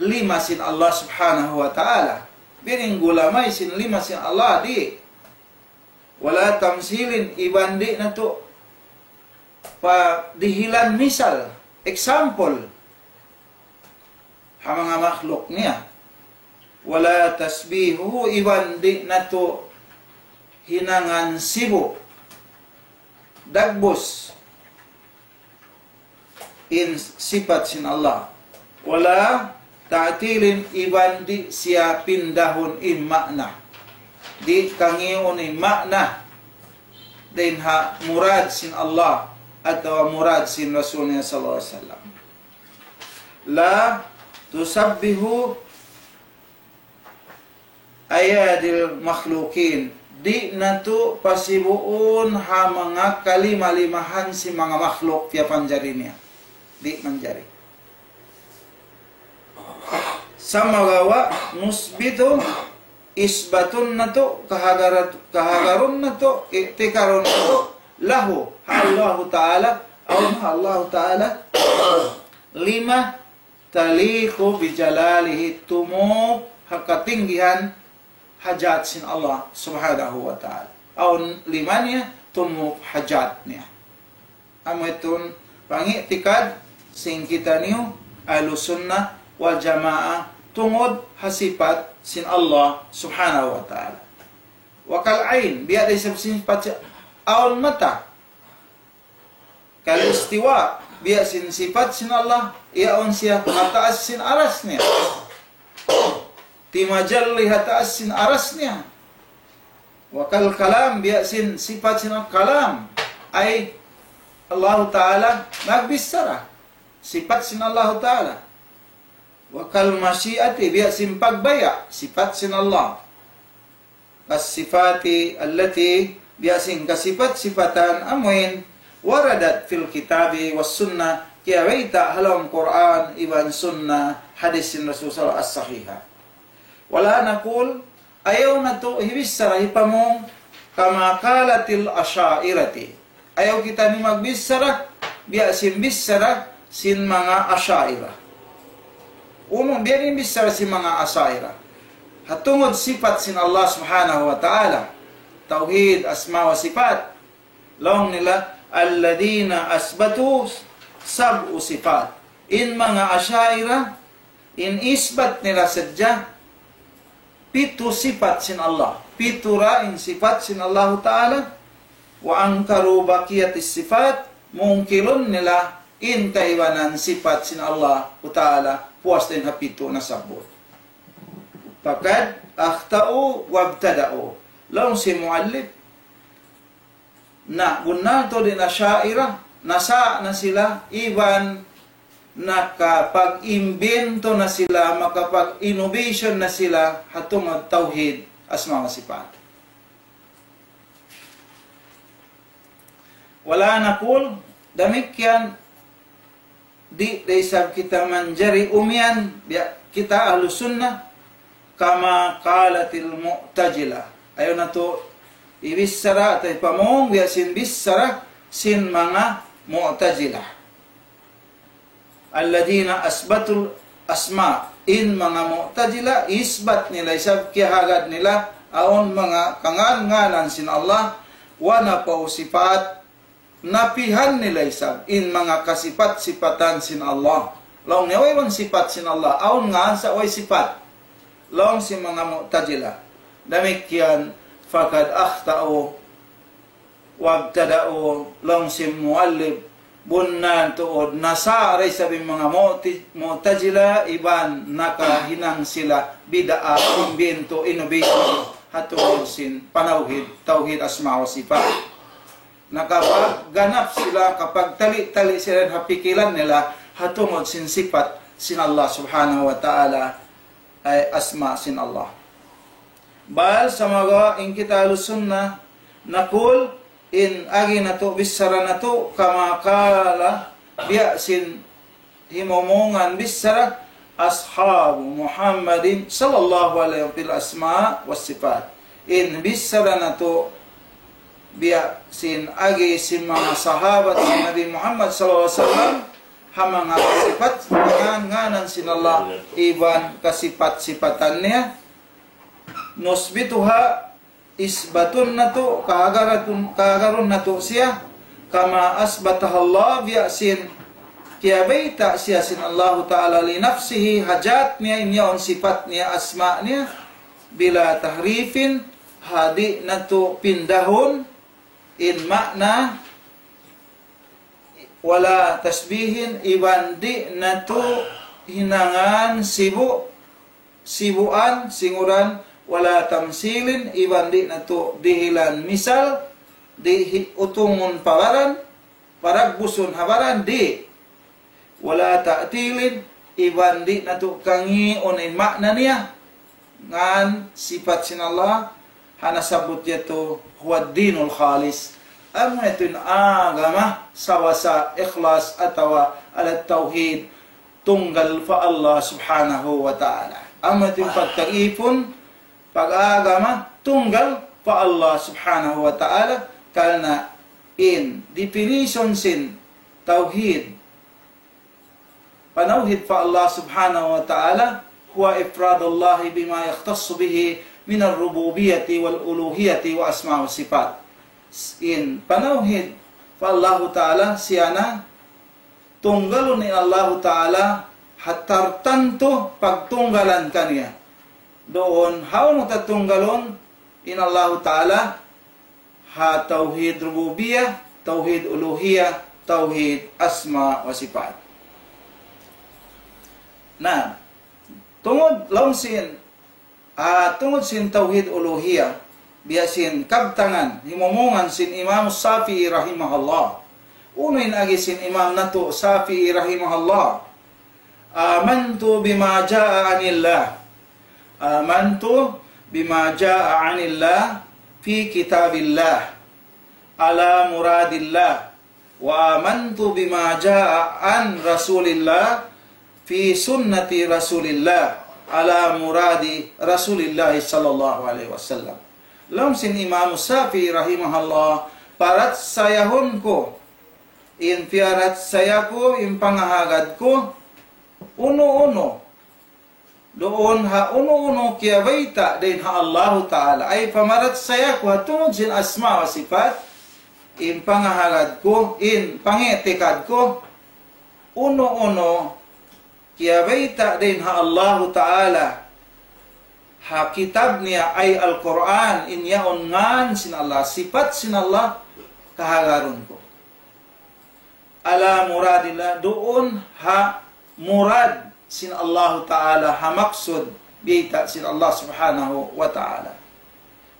lima sin Allah subhanahu wa ta'ala. Biya' diin gulamay sin lima sin Allah, di'. ولا تمثيل, iban di' natu' padihilan misal, example, ha manga makhluk niya. ولا تشبيه, iban di' natu' hinangan sibu', dagbus, in sipat sin Allah. ولا تعطيل, iban di' siya pindahun in ma'na. Di' kangiun in ma'na dayn ha murad sin Allah atawa murad sin Rasul niya sallallahu alayhi wasallam. لا تشبه أيادي المخلوقين. Di' natu' pasibuun ha manga kalima-limahan sin manga makhluk piyapanjari niya. Di' manjari. Sumagawa' نثبت, isbatun natu', kahagarat-, kahagarun natu', i'tikarun natu', له, ha Allahu Ta'ala, awn ha Allahu Ta'ala, lima, تليق بجلاله, tumup ha katinggihan ha jat sin Allah subhanahu wa ta'ala. Awn lima niya, tumup ha jat niya. Amu yadtu in pangi'tikad sin kitaniyu Ahlus Sunnah wal Jamaah tungud ha sipat sin Allah subhanahu wa ta'ala. وكالعين, biya' da isab sin sipat siya, awn mata. كالاستواء, biya' sin sipat sin Allah, yaun siya ha taas sin aras niya. Timajalli ha taas sin aras niya. وكالكلام, biya' sin sipat sin kalam. Ay, Allahu Ta'ala nagbichara. Sipat sin Allahu Ta'ala. وكالمشيئة, biya' sin pagbaya', sipat sin Allah. كالصفات التي, biya' sin kasipat-sipatan amuin, وردت في الكتاب والسنة, kiyabayta' ha lawm Qur'an iban Sunnah, hadis sin Rasul sallallahu alayhi wasallam as-sahihah. ولا نقول, ayaw natu' hibichara hipamung, كما قالت الأشاعرة. Ayaw kitaniyu magbichara biya' sin bichara sin manga Asha'irah. Unu, biya' diin in bichara sin manga Asha'irah ha tungud sipat sin Allah subhanahu wa ta'ala. Tawhid asma wa sifat. Laung nila, الذين أثبتوا سبع صفات. In manga Asha'irah, in isbat nila sadja pitu sipat sin Allah. Pitu ra in sipat sin Allahu Ta'ala. وأنكروا بقية الصفات, mungkirun nila in kaibanan sipat sin Allahu Ta'ala, puas dayn ha pitu nasabbut. فقد أخطأوا وابتدعوا. Laung sin muallif, na, bunnal tuud in Asha'irah, nasa' na sila, iban nakapag-imbento na sila, makapag-innovation na sila, ha tungud tawhid, asma wa sifat. ولا نقول, damikkiyan, di', di' isab kita manjari umiyan, biya' kita Ahlus Sunnah, كما قالت المعتزلة. Ayaw natu' ibichara atawa ipamung biya' sin bichara sin manga Mu'tazilah. الذين أثبتوا الأسماء. In manga Mu'tazilah, isbat nila isab, kiyahagad nila, awn manga kangān-ngānan sin Allah, ونفوا الصفات, napihan nila isab in manga kasipat-sipatan sin Allah. Laung niya, wayruun sipat sin Allah, awn ngān sa' way sipat. Laung sin manga Mu'tazilah. Damikkiyan, فقد أخطأوا وابتدعوا, laung sin muallif, bunnal tuud nasara isab in manga Mu'ti-, Mu'tazilah, iban nakahinang sila bid'a, imbento, innovation, ha tungud sin panawhid, tawhid asma wa sifat. Nakapagganap sila, kapagtali-tali sila ha pikilan nila, ha tungud sin sipat sin Allah Subhanahu wa Ta'ala, ay asma sin Allah. Bal, sumagawa' in kita Ahlus Sunnah, نقول, in agi natu', bichara natu', كما قال, biya' sin himumungan bichara أصحاب محمد صلى الله عليه وسلم في الأسماء والصفات. In bichara natu', biya' sin agi sin manga sahabat sin Nabi Muhammad sallallahu alayhi wasallam, ha manga sipat, ngān-ngānan sin Allah, iban kasipat-sipatan niya. نثبتها, isbatun natu', kahagaratun-, kahagarun natu' siya, كما أثبتها الله, biya' sin kiyabayta' siya sin Allahu Ta'ala لنفسه, ha jat niya, in yaun sipat niya, asma niya, بلا تحريف, ha di' natu' pindahun in ma'na, ولا تشبيه, iban di' natu' hinangan sibu', sibuan, singuran, ولا تمثيل, iban di' natu' dihilan misal, di' hi-, utungun pa baran, paragbusun ha baran, di'. ولا تعطيل, iban di' natu' kangīun in ma'na niya. Ngan sipat sin Allah, ha nasabbut yadtu, هو الدين الخالص. Amu yadtu in agama sawasa ikhlas atawa ala tawhid, tunggal pa Allah Subhanahu wa Ta'ala. Amu yadtu in pagtag-ipun, pag-agama, tunggal pa Allah Subhanahu wa Ta'ala, karna' in definition sin tawhid, panawhid pa Allah Subhanahu wa Ta'ala, هو إفراد الله بما يختص به من الربوبية والألوهية وأسماء وصفات. In panawhid pa Allahu Ta'ala, siya na tunggalun in Allahu Ta'ala ha tartantu pagtunggalan kaniya. Duun, hawnu ta tunggalun in Allahu Ta'ala, ha tawhid rububiyah, tawhid uluhiyah, tawhid asma wa sifat. Na, tungud laung sin, ah, tungud sin tawhid uluhiyah, biya' sin kabtangan, himumungan sin Imam Shafi'i rahimahullah. Unu in agi sin Imam natu' Shafi'i rahimahullah? آمنت بما جاء عن الله. آمنت بما جاء عن الله في كتاب الله على مراد الله. وآمنت بما جاء عن رسول الله في سنة رسول الله على مراد رسول الله صلى الله عليه وسلم. Laung sin Imam Shafi'i rahimahullah, parachayahun ku, in piyarachaya ku, in pangahagad ku, unu-unu. Duun ha unu-unu kiyabayta' dayn ha Allahu Ta'ala. Ay pamarachaya ku ha tungud sin asma wa sifat, in pangahagad ku, in pangitikad ku, unu-unu kiyabayta' dayn ha Allahu Ta'ala, ha kitab niya ay Al-Qur'an, in yaun ngan sin Allah, sipat sin Allah, kahagarun ku. على مراد الله, duun ha murad sin Allahu Ta'ala, ha maksud bayta' sin Allah Subhanahu wa Ta'ala.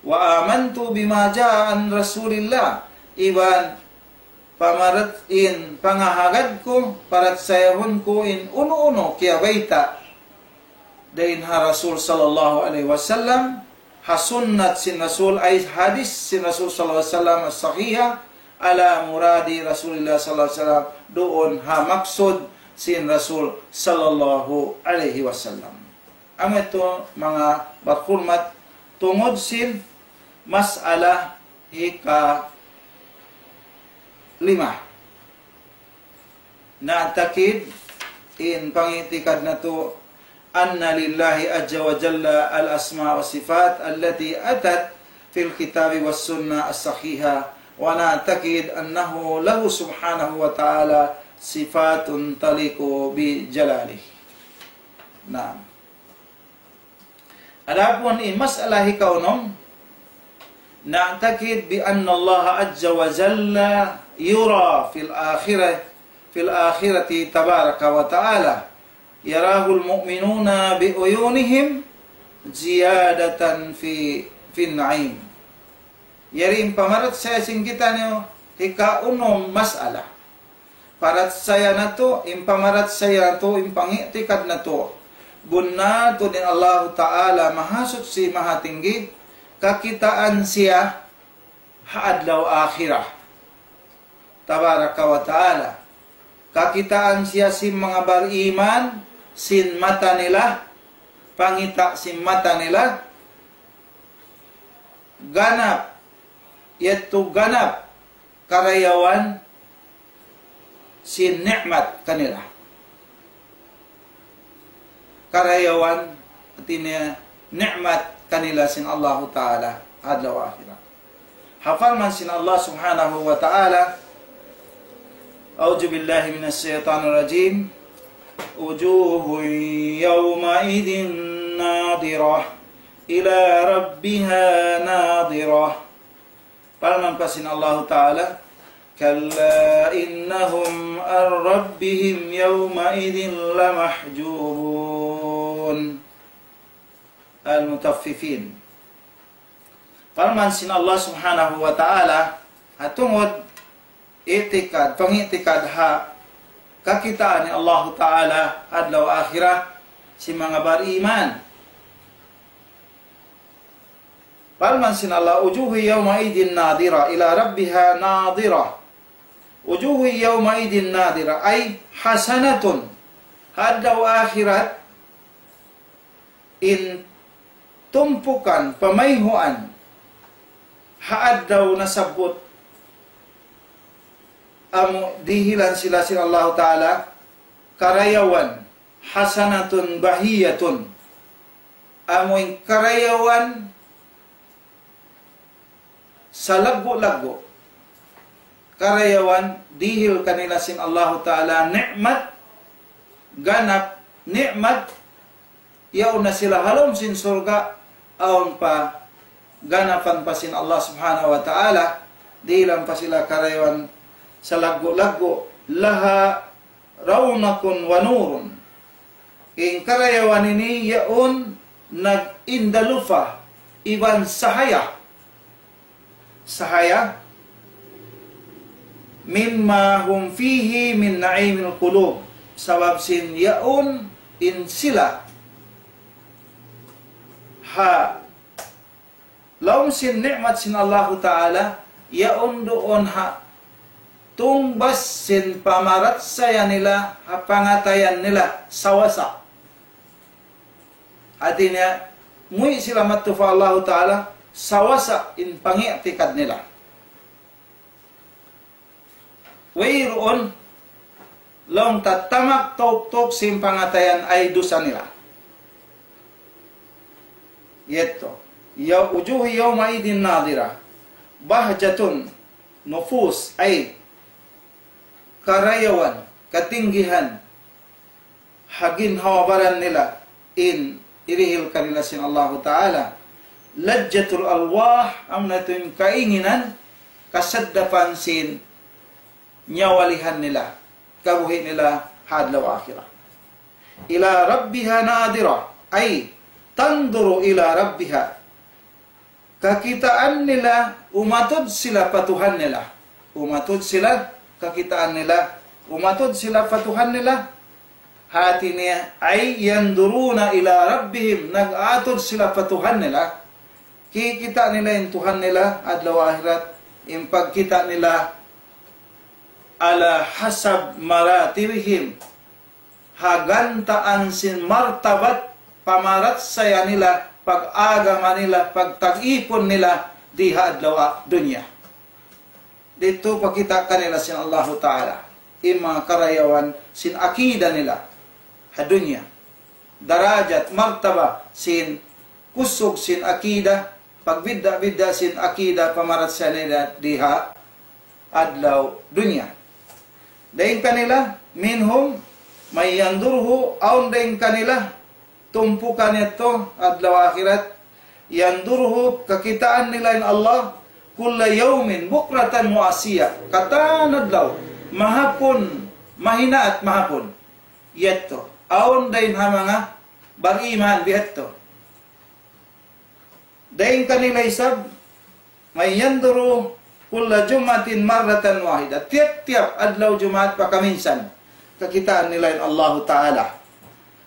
وآمنت بما جاء عن رسول الله, iban pamarat in pangahagad ku, parachayahun ku in unu-unu kiyabayta' dayn ha Rasul sallallahu alayhi wasallam, ha sunnat sin Rasul, ay hadith sin Rasul sallallahu alayhi wasallam as-sahiha, على مراد رسول الله صلى الله عليه وسلم, duun ha maksud sin Rasul sallallahu alayhi wasallam. Amu yadtu manga barhurmat tungud sin mas'ala hika lima. Na'takid in pangi'tikad natu' anna lillahi azza wa jalla al-asma wa sifat allati atat fil kitabi was sunnah as-sahiha, wa na'takid annahu lahu subhanahu wa ta'ala sifatun taliqu bi jalalihi. Naam. Adapun in mas'ala hikaunum, na'takid bi anna Allah azza wa jalla yura fil akhirah, fil akhirati tabaraka wa ta'ala. Yarahul mu'minuna bi uyunihim ziyadatan fi, fin na'im. Yari in pamarachaya sin kitaniyu hikaunum mas'ala. Parachaya natu', in pamarachaya natu', in pangi'tikad natu'. Bunnal tuud in Allahu Ta'ala Mahasuchi, Mahatinggi, kakitaan siya ha adlaw akhirat. Tabaraka wa Ta'ala. Kakitaan siya sin manga bariman, sin mata nila, pangita' sin mata nila, ganap, yadtu ganap, karayawan sin ni'mat kanila. Karayawan, hati niya ni'mat kanila sin Allahu Ta'ala adlaw akhirat. Ha parman sin Allah Subhanahu wa Ta'ala, أعوذ بالله من الشيطان الرجيم. وجوه يومئذ ناضرة إلى ربها ناظرة. Parman pa sin Allahu Ta'ala, كلا إنهم عن ربهم يومئذ لمحجوبون. المطففين. Parman sin Allah Subhanahu wa Ta'ala, ha tungud i'tikad, pangi'tikad ha kakitaan sin Allahu Ta'ala adlaw akhirat sin manga bariman. Parman sin Allah, وجوه يومئذ ناضرة إلى ربها ناظرة. وجوه يومئذ ناضرة, ay حسنة. Ha adlaw akhirat, in tumpukan, pamayhuan, ha adlaw nasabbut, amu dihilan sila sin Allahu Ta'ala, karayawan, حسنة بهية. Amu in karayawan salaggu'-laggu'. Karayawan dihil kanila sin Allahu Ta'ala ni'mat, ganap ni'mat, yaun na sila ha lawm sin surga', awn pa ganapan pa sin Allah Subhanahu wa Ta'ala, dihilan pa sila karayawan salaggu'-laggu', لها رونق ونور. In karayawan ini yaun nag-indalupa iban sahaya. Sahaya, مما هم فيه من نعيم القلوب. Sabab sin yaun in sila ha lawm sin ni'mat sin Allahu Ta'ala, yaun duun ha tungbas sin pamarachaya nila, ha pangatayan nila, sawasa. Hati niya, muwi' sila madtu pa Allahu Ta'ala, sawasa in pangi'tikad nila. Wayruun laung ta tamak tuktuk sin pangatayan ay dusa nila. Yadtu. Ya وجوه يومئذ ناضرة. بهجة النفوس, ay karayawan, katinggihan ha ginhawa-baran nila in hirihil kanila sin Allahu Ta'ala. لذة الأرواح, amuna yadtu in kainginan, kasaddapan sin nyawalihan nila, kabuhi' nila ha adlaw akhirat. إلى ربها ناظرة, ay تنظر إلى ربها. Kakitaan nila, umatud sila pa Tuhan nila. Umatud sila, kakitaan nila, umatud sila pa Tuhan nila. Hati niya, ay ينظرون إلى ربهم, nag-atud sila pa Tuhan nila. Kikita' nila in Tuhan nila, adlaw akhirat, in pagkita' nila, على حسب مراتبهم, ha gantaan sin martabat pamarachaya nila, pag-agama nila, pagtag-ipun nila di ha adlaw a-, dunya. Didtu pakita' kanila sin Allahu Ta'ala in manga karayawan sin akida nila ha dunya. Darajat, martaba sin kusug sin akida, pagbidda'-bidda' sin akida pamarachaya nila di ha adlaw dunya. Dayn kanila, minhum man yanduruhu, awn dayn kanila, tumpukan yadtu, adlaw akhirat, yanduruhu, kakitaan nila in Allah, kulla yawmin bukratan wa asiya. Katan adlaw, mahapun, mahinaat mahapun. Yadtu, awn dayn ha manga bariman biya' yadtu. Dayn kanila isab, man yanduru kulla jum'atin marratan wahida. Tiyap-tiyap adlaw Jumaat pakaminsan, kakitaan nila in Allahu Ta'ala.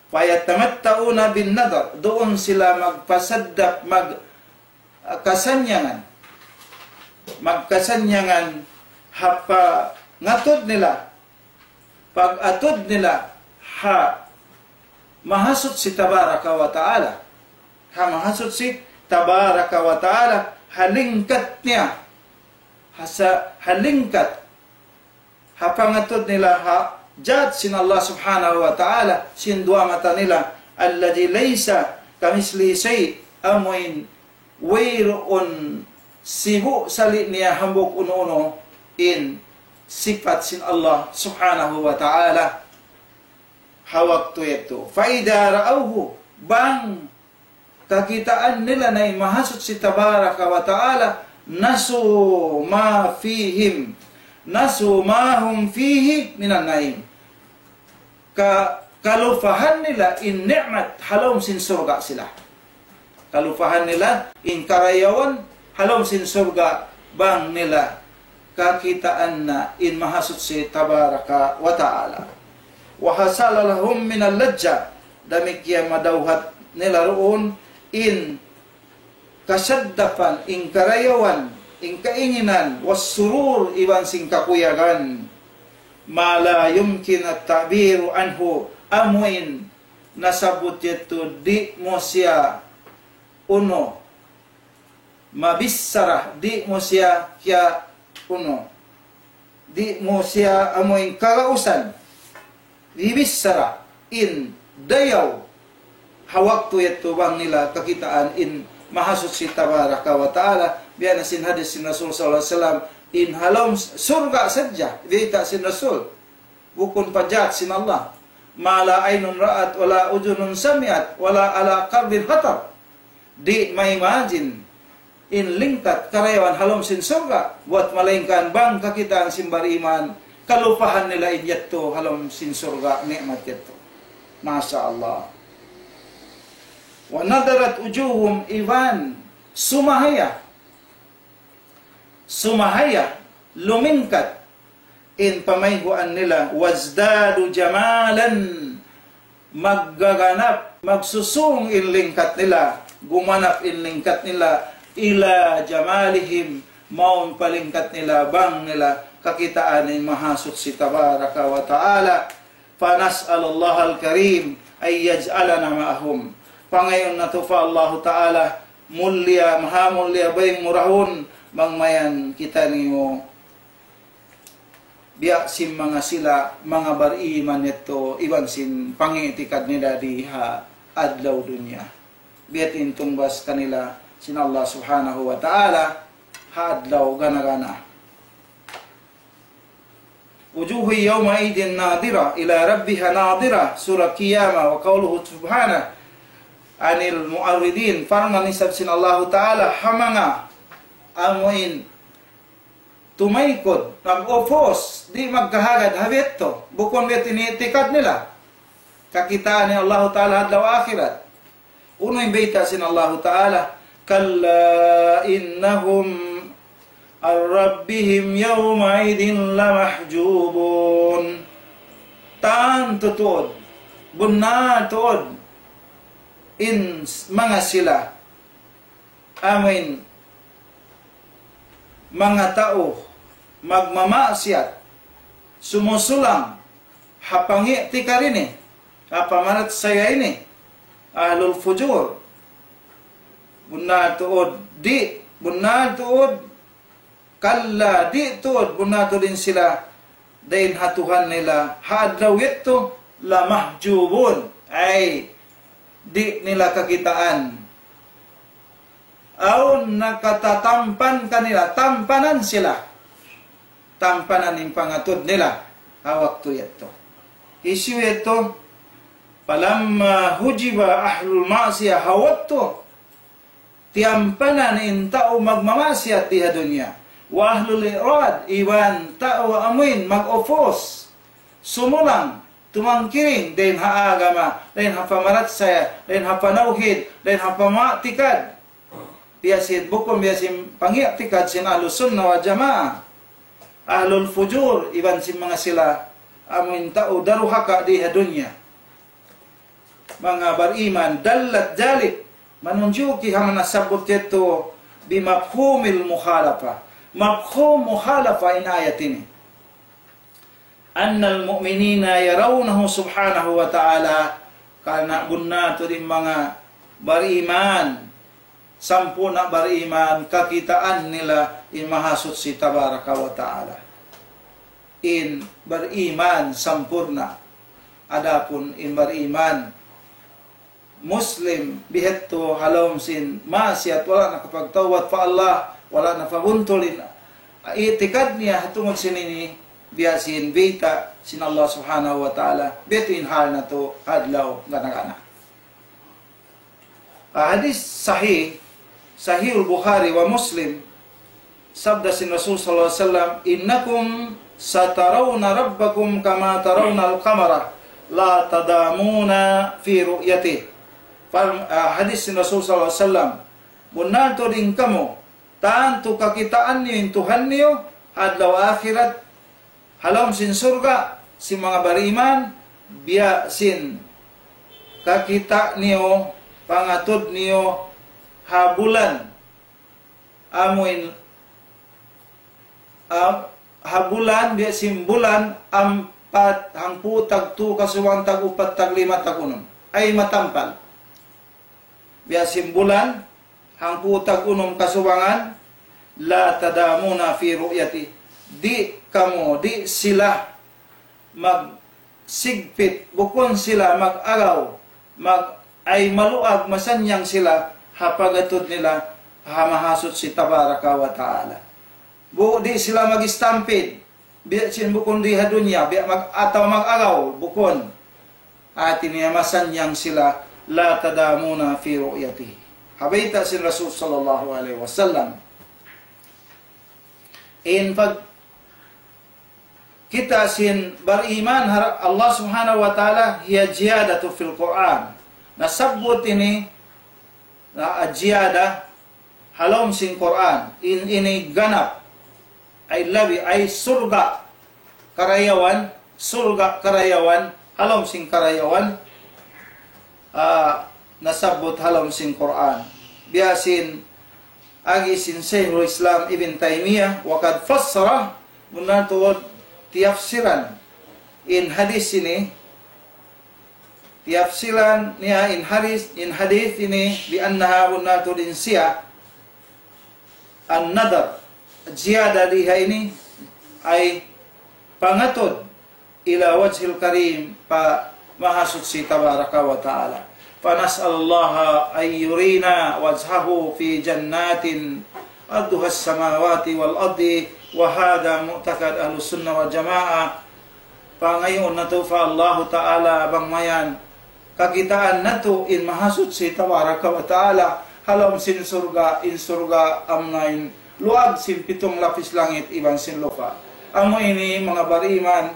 Fayatamatta'una bin nadar. Duun sila magpasaddap, mag-, ah, kasannyangan. Magkasannyangan ha pangatud nila. Pag-atud nila ha Mahasuchi Tabaraka wa Ta'ala. Ha Mahasuchi Tabaraka wa Ta'ala, ha lingkat niya. Ha sa-, ha lingkat. Ha pangatud nila ha jat sin Allah Subhanahu wa Ta'ala, sin duwa mata nila, الذي ليس كمثله شيء, amuin wayruun sibu' sali' niya hambuuk unu-unu in sipat sin Allah Subhanahu wa Ta'ala ha waktu yadtu. فإذا رأوه, bang kakitaan nila na in Mahasuchi Tabaraka wa Ta'ala, نسوا ما فيهم، نسوا ما هم فيه من النعيم. Ka-, kalupahan nila in ni'mat ha lawm sin surga' sila. Kalupahan nila in karayawan ha lawm sin surga' bang nila kakitaan na in Mahasuchi Tabaraka wa Ta'ala. وحصل لهم من اللذة, damikkiyan madawhat nila duun in kasaddapan, in karayawan, in kainginan, والسرور, iban sin kakuyagan. ما لا يمكن التعبير عنه, amuin nasabbut yadtu di' mu siya unu mabichara, di' mu siya kiya unu, di' mu siya amuin kagausan hibichara in dayaw ha waktu yadtu bang nila kakitaan in Mahasuchi Tabaraka wa Ta'ala. Biya' na sin hadith sin Rasul sallallahu alayhi wasallam, in ha lawm surga' sadja, bayta' sin Rasul, bukun pa jat sin Allah. ما لا عين رأت ولا أذن سمعت ولا على قلب خطر. Di' ma-imagine in lingkat karayawan ha lawm sin surga', buwat malaingkan bang kakitaan sin bariman, kalupahan nila in yadtu ha lawm sin surga', ni'mat yadtu. Masha Allah. وَنَضَرَتْ وُجُوهُهُمْ, iban sumahaya, sumahaya, lumingkat in pamayhuan nila, وَازْدَادُوا جَمَالًا, maggaganap, magsusung in lingkat nila, gumanap in lingkat nila, إِلَىٰ جَمَالِهِمْ, mawn pa lingkat nila, bang nila kakitaan in Mahasuchi Tabaraka wa Ta'ala. فَنَسْأَلُ اللَّهَ الْكَرِيمَ أَن يَجْعَلَنَا مَعَهُمْ. Pangayuun natu' pa Allahu Ta'ala, mulia, maha mulia, baying murahun, bang mayan kitaniyu biya' sin manga sila, manga bariman yadtu, iban sin pangi'tikad nila di ha adlaw dunya. Biya' diin in tungbas kanila sin Allah Subhanahu wa Ta'ala ha adlaw gana-gana. وجوه يومئذ ناضرة إلى ربها ناظرة, Surah Qiyamah. وقوله سبحانه عن المعرضين, parman isab sin Allahu Ta'ala ha manga amuin tumaykud, nag-oppose, di' magkahagad ha biya' yadtu, bukun biya' diin in i'tikad nila kakitaan in Allahu Ta'ala ha adlaw akhirat. Unu in bayta' sin Allahu Ta'ala? كَلَّا إِنَّهُمْ عَن رَّبِّهِمْ يَوْمَئِذٍ لَّمَحْجُوبُونَ. Tantu tuud, bunnal tuud, in s-, manga sila, amuin manga tau magmamaksiyat, sumusulang ha pangi'tikad ini, ha pamarachaya ini, Ahlul fujur. Bunnal tuud, di', bunnal tuud, kalla, di' tuud, bunnal tuud in sila dayn ha Tuhan nila, ha adlaw yadtu, lamahjubun, ay, di' nila kakitaan. Awn nakatatampan kanila, tampanan sila. Tampanan in pangatud nila ha waktu yadtu. Hisiyu yadtu? فلما حجب أهل المعصية, ha waktu tiyampanan in tau magmamaksiyat di ha dunya. وأهل الإعراض, iban tau amuin mag-oppose, sumulang, tumangkiring, dayn ha agama, dayn ha pamarachaya, dayn ha panawhid, dayn ha pama'tikad. Biya' sin, bukun biya' sin pangi'tikad sin Ahlus Sunnah wal Jamaah. Ahlul fujur, iban sin manga sila, amuin tau daruhaka di ha dunya. Manga bariman, دلت ذلك, manunjuki ha manga sabbut yadtu, بمفهوم المخالفة. Mafhum mukhalafa in ayat ini. أن المؤمنين يرونه سبحانه وتعالى, karna' bunnal tuud in manga bariman, sampurna' bariman, kakitaan nila in Mahasuchi Tabaraka wa Ta'ala. In bariman sampurna'. Adapun in bariman Muslim, bihadtu ha lawm sin maksiyat, wala' nakapagtawbat pa Allah, wala' nakapabuntul in i'tikad niya ha tungud sin ini, biya' sin bayta' sin Allah Subhanahu wa Ta'ala, biya' ha yan in hal natu' ha adlaw gana-gana. Ah, hadith sahih, Sahihul Bukhari wa Muslim, sabda sin Rasul sallallahu alayhi wasallam, إنكم سترون ربكم كما ترون القمر لا تضامون في رؤيته. Fal-, ah, hadith sin Rasul sallallahu alayhi wasallam, bunnal tuud in kamu, tantu kakitaan niyu in Tuhan niyu, ha adlaw akhirat, ha lawm sin surga', sin manga bariman, biya' sin kakita' niyu, pangatud niyu, ha bulan, amuin, ah, ha bulan, biya' sin bulan, ampat, hangpu' tagtu, kasubangan tag-upat, taglima, tag-unum. Ay matampal. Biya' sin bulan, hangpu' tag-unum kasubangan, لا تضامون في رؤيته. Di' kamu, di' sila magsigpit, bukun sila mag-agaw, mag-, ay maluag, masannyang sila, ha pagatud nila, ha Mahasuchi Tabaraka wa Ta'ala. Bu-, di' sila mag-istampid, biya' sin bukun di ha dunya, biya' mag-, atawa mag-agaw, bukun. Hati niya masannyang sila, لا تضامون في رؤيته. Ha bayta' sin Rasul sallallahu alayhi wasallam. In pagkita' sin bariman ha Allah Subhanahu wa Ta'ala, هي زيادة في القرآن. Nasabbut ini, na ziyada, ha lawm sin Qur'an, in ini ganap, ay labi, ay surga' karayawan, surga' karayawan, ha lawm sin karayawan, ah, nasabbut ha lawm sin Qur'an. Biya' sin agi sin Shaykhul Islam Ibn Taymiyyah, وقد فسر, bunnal tuud tiyafsiran in hadith ini, tiyafsiran niya in hadith, in hadith ini, بأنها, bunnal tuud in siya, النظر, ziyada di ha ini, ay pangatud, إلى وجهه الكريم, pa Mahasuchi Tabaraka wa Ta'ala. فنسأل الله أن يرينا وجهه في جنات عرضها السماوات والأرض، وهذا معتقد أهل السنة والجماعة. Pangayuun natu' pa Allahu Ta'ala bang mayan kakitaan natu' in Mahasuchi Tabaraka wa Ta'ala ha lawm sin surga', in surga' amuna in luag sin pitung lapis langit iban sin lupa'. Amu ini manga bariman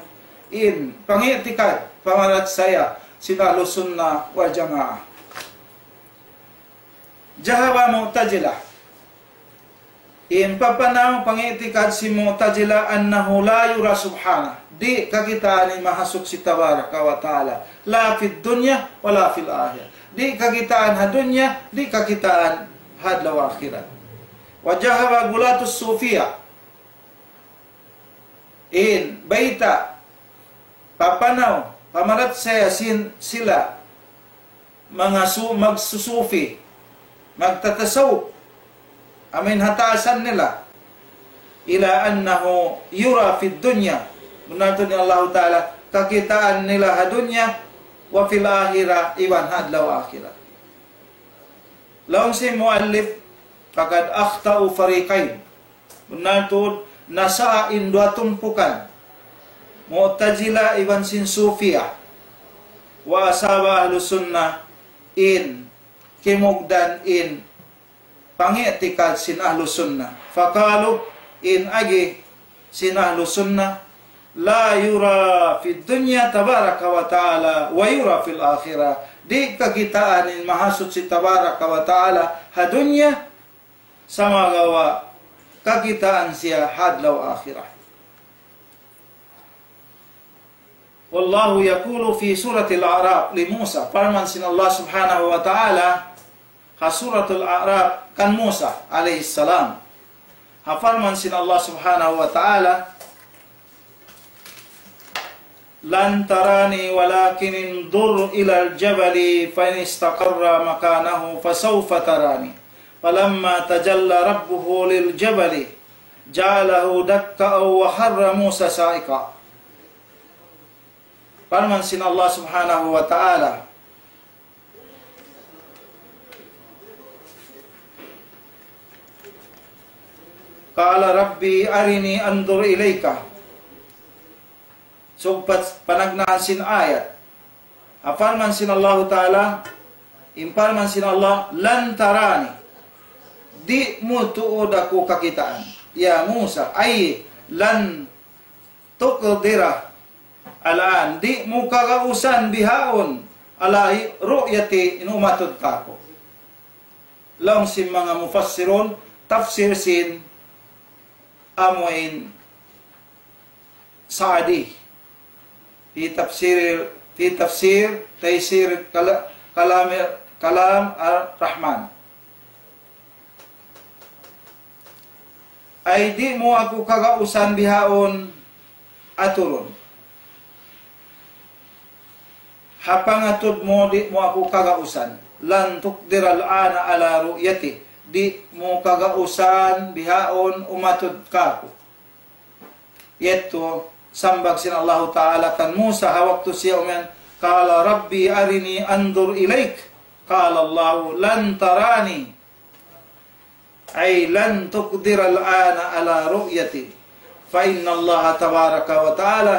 in pangi'tikad, pamarachaya sin Ahlus Sunnah wal Jamaah. ذهب معتزلة. In papanaw pangi'tikad sin Mu'tazila أنه لا يرى سبحانه. Di' kakitaan in Mahasuchi Tabaraka wa Ta'ala. لا في الدنيا ولا في الآخرة. Di' kakitaan ha dunya, di' kakitaan ha adlaw akhirat. وذهب غلاة الصوفية. In bayta', papanaw, pamarachaya sin sila manga su-, magsusufi, magtatasawuf, amuin ha taasan nila, إلى أنه يرى في الدنيا. Bunnal tuud in Allahu Ta'ala, kakitaan nila ha dunya, وفي الآخرة, iban ha adlaw akhirat. Laung sin muallif, فقد أخطأ فريقين. Bunnal tuud, nasalah in duwa tumpukan, Mu'tazila iban sin Sufiya. وأصاب أهل السنة, in kimugdan in pangi'tikad sin Ahlus Sunnah. فقالوا, in agi sin Ahlus Sunnah, لا يرى في الدنيا تبارك وتعالى ويرى في الآخرة. Di' kakitaan in Mahasuchi Tabaraka wa Ta'ala ha dunya, sumagawa' kakitaan siya ha adlaw akhirat. والله يقول في سورة الأعراف لموسى. Parman sin Allah Subhanahu wa Ta'ala ha Suratul A'raf kan Musa alayhi salam. Ha parman sin Allah Subhanahu wa Ta'ala, لن تراني ولكن انظر إلى الجبل فإن استقر مكانه فسوف تراني. فلما تجلى ربه للجبل جعله دكا وخر موسى صعقا. Parman sin Allah Subhanahu wa Ta'ala, قال رب أرني أنظر إليك. Sugpat panagnaan sin ayat. Ha parman sin Allahu Ta'ala, in parman sin Allah, لن تراني. Di' mu tuud aku kakitaan. Ya Musa, أي لن تقدر الآن. Di' mu kagausan bihaun على رؤيتي, in umatud kaku'. Laung sin manga mufassirun, tafsir sin amuin Sa'di, في تفسير، في تفسير تيسير كلا-، كلام، كلام الرحمن. Ay di' mu aku kagausan bihaun aturun. Ha pangatud mu di' mu aku kagausan. لن تقدر الآن على رؤيتي. Di' mu kagausan bihaun umatud kaku'. Yadtu, sambag sin Allahu Ta'ala kan Musa ha waktu siya umiyan, قال رب أرني أنظر إليك. قال الله لن تراني. أي لن تقدر الآن على رؤيتي. فإن الله تبارك وتعالى,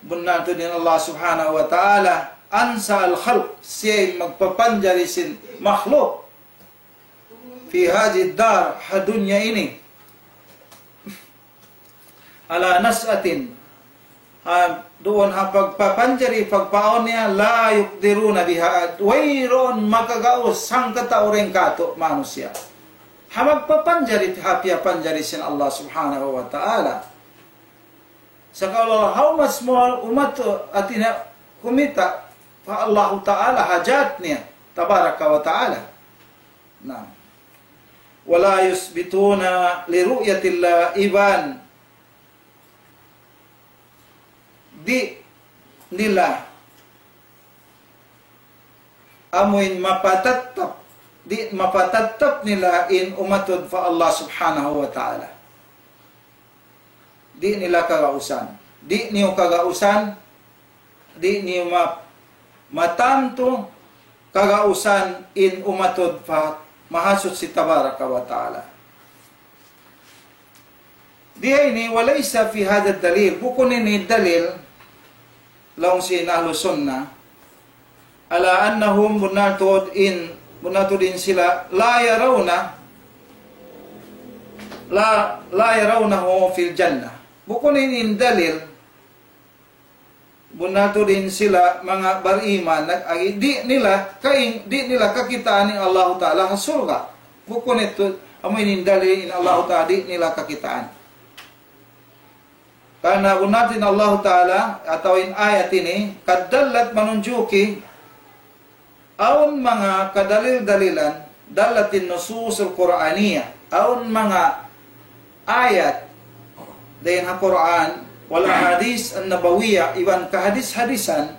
bunnal tuud in Allah Subhanahu wa Ta'ala, أنشأ الخلق, siya in magpapanjari sin makhluk, في هذه الدار, ha dunya ini, على نشأة, ha, duun ha pagpapanjari, pagpaawn niya, لا يقدرون بها, wayruun makagaus hangkatau dayn kātu' manusiya' ha magpapanjari, ha piyapanjari sin Allah Subhanahu wa Ta'ala. Sagawa' how much more umat, hāti niya, kumita' pa Allahu Ta'ala, ha jat niya, Tabaraka wa Ta'ala. Na. ولا يثبتون لرؤية الله, iban di' nila amuin mapatattap, di' mapatattap nila in umatud pa Allah Subhanahu wa Ta'ala. Di' nila kagausan. Di' niyu kagausan, di' niyu ma-, matantu kagausan in umatud pa Mahasuchi Tabaraka wa Ta'ala. Di ini, وليس في هذا دليل, bukun ini dalil, laung sin Ahlus Sunnah, على أنهم, bunnal tuud in, bunnal tuud in sila, لا يرون، لا، لا يرونه في الجنة. Bukun ini in dalil, bunnal tuud in sila manga bariman, nag-, agi, di' nila kaing-, di' nila kakitaan in Allahu Ta'ala ha surga'. Bukun ini, amu ini in dalil in Allahu Ta'ala di' nila kakitaan. Karna' bunnal tuud in Allahu Ta'ala, atawa in ayat ini, قد دلت, manunjuki, awn manga kadalil-dalilan, دلت النصوص القرآنية, awn manga ayat dayn ha Qur'an, والأحاديث النبوية, iban kahadis-hadisan,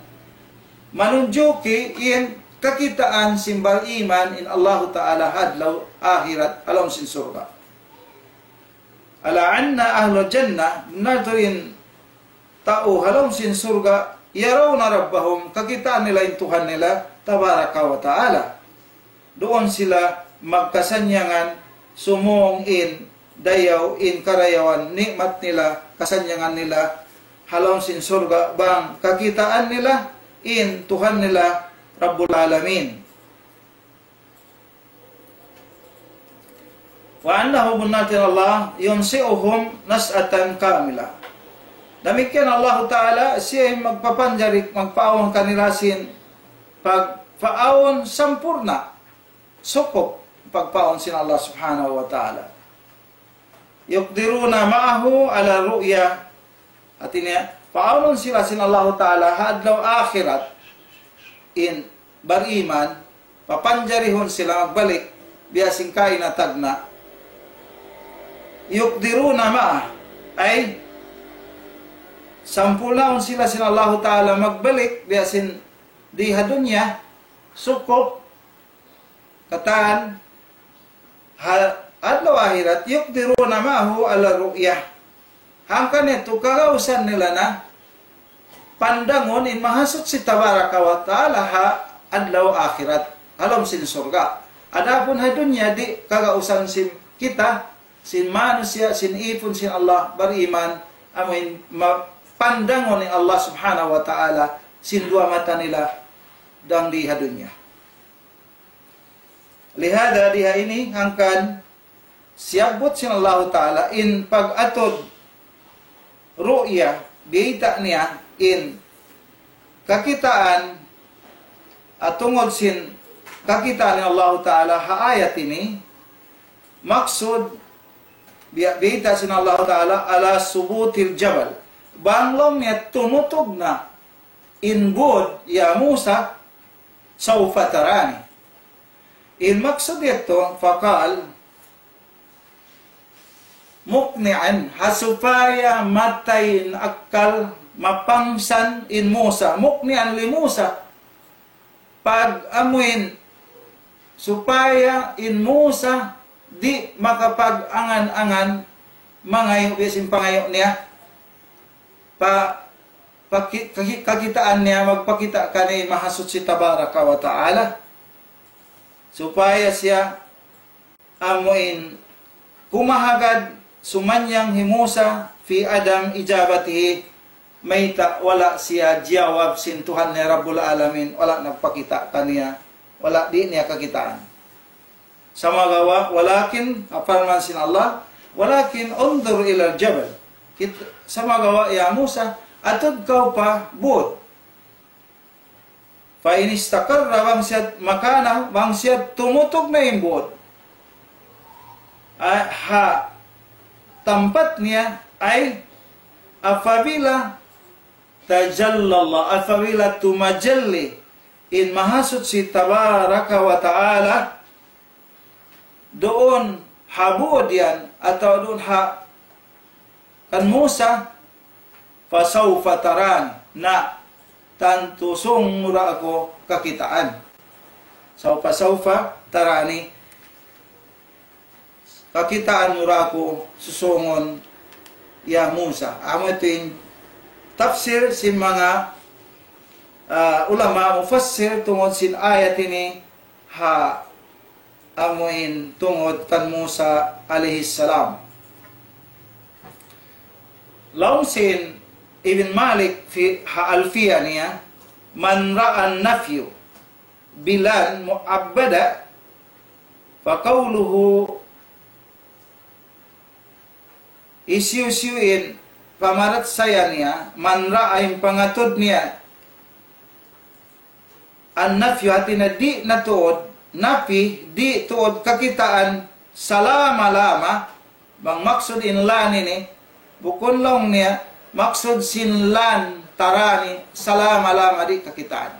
manunjuki in kakitaan sin bariman in Allahu Ta'ala ha adlaw akhirat ha lawm sin surga'. ألا أن أهل الجنة, bunnal tuud in tau ha lawm sin surga', يرون ربهم, kakitaan nila in Tuhan nila, تبارك وتعالى. Duun sila magkasannyangan, sumūng in dayaw, in karayawan, ni'mat nila, kasannyangan nila, ha lawm sin surga', bang kakitaan nila in Tuhan nila, Rabbul Alamin. وأنه, bunnal tuud in Allah, ينشئهم نشأة كاملة. Damikkiyan Allahu Ta'ala, siya in magpapanjari, magpaawn kanila sin pagpaawn sampurna', sukup pagpaawn sin Allah Subhanahu wa Ta'ala. يقدرون معه على الرؤية. Hāti niya, paawnun sila sin Allahu Ta'ala ha adlaw akhirat in bariman, papanjarihun sila magbalik, biya' sin kaina tagna'. يقدرون معه, ay, sampurnaun sila sin Allahu Ta'ala magbalik, biya' sin di ha dunya, sukup, katan, ha adlaw akhirat, يقدرون معه على الرؤية. Hangkan yadtu kagausan nila na pandangun in Mahasuchi Tabaraka wa Ta'ala ha adlaw akhirat, ha lawm sin surga'. Adapun ha dunya di' kagausan sin kita, sin manusiya', sin ipun sin Allah, bariman, amuin ma-, pandangun in Allah Subhanahu wa Ta'ala, sin duwa mata nila, dang di ha dunya. لهذا, di ha ini, hangkan siyabbut sin Allahu Ta'ala in pag-atud ru'ya, biyayta' niya in kakitaan, tungud sin kakitaan in Allahu Ta'ala ha ayat ini, maksud, biya', biyayta' sin Allahu Ta'ala, على ثبوت الجبل. Bang laung niya tumutug na in būd, ya Musa, سوف تراني. In maksud yadtu, فقال مقنعا, ha supaya matay in akkal, mapangsan in Musa, مقنعا لموسى, pag-amuin supaya in Musa di' makapag-angan-angan mangayu' biya' sin pangayu' niya, pa, pa ki-, kaki-, kakitaan niya, magpakita' kaniya in Mahasuchi Tabaraka wa Ta'ala, supaya siya amuin kumahagad, sumannyang hi Musa في عدم إجابته, mayta' wala' siya jiyawab sin Tuhan niya Rabbul Alamin, wala' nagpakita' kaniya, wala' di' niya kakitaan. Sumagawa', ولكن, parman sin Allah, ولكن انظر إلى الجبل. Kit-, sumagawa', ya Musa, atud kaw pa būd. فإن استقر, bang siya مكانه, bang siya tumutug na in būd. Ah, ha tampat niya, ay apabila تجلى الله, apabila tumajalli in Mahasuchi Tabaraka wa Ta'ala, duun ha būd yan, atawa duun ha kan Musa, فسوف تراني, na tantu sung mu da aku kakitaan. سوف, سوف تراني, kakitaan mu da aku susūngun, ya Musa. Amu yadtu in tafsir sin manga, ah, ulama mufassir tungud sin ayat ini, ha amuin tungud kan Musa alayhi salam. Laung sin Ibn Malik fi, ha Alfiya niya, من رأى النفي بلن مؤبدا فقوله, hisiyu-siyu in pamarachaya niya, من رأى, in pangatud niya, النفي, hāti niya di' na tuud, nafi, di' tuud kakitaan salama-lama, bang maksud in لن ini, bukun laung niya, maksud sin لن تراني, salama-lama di' kakitaan.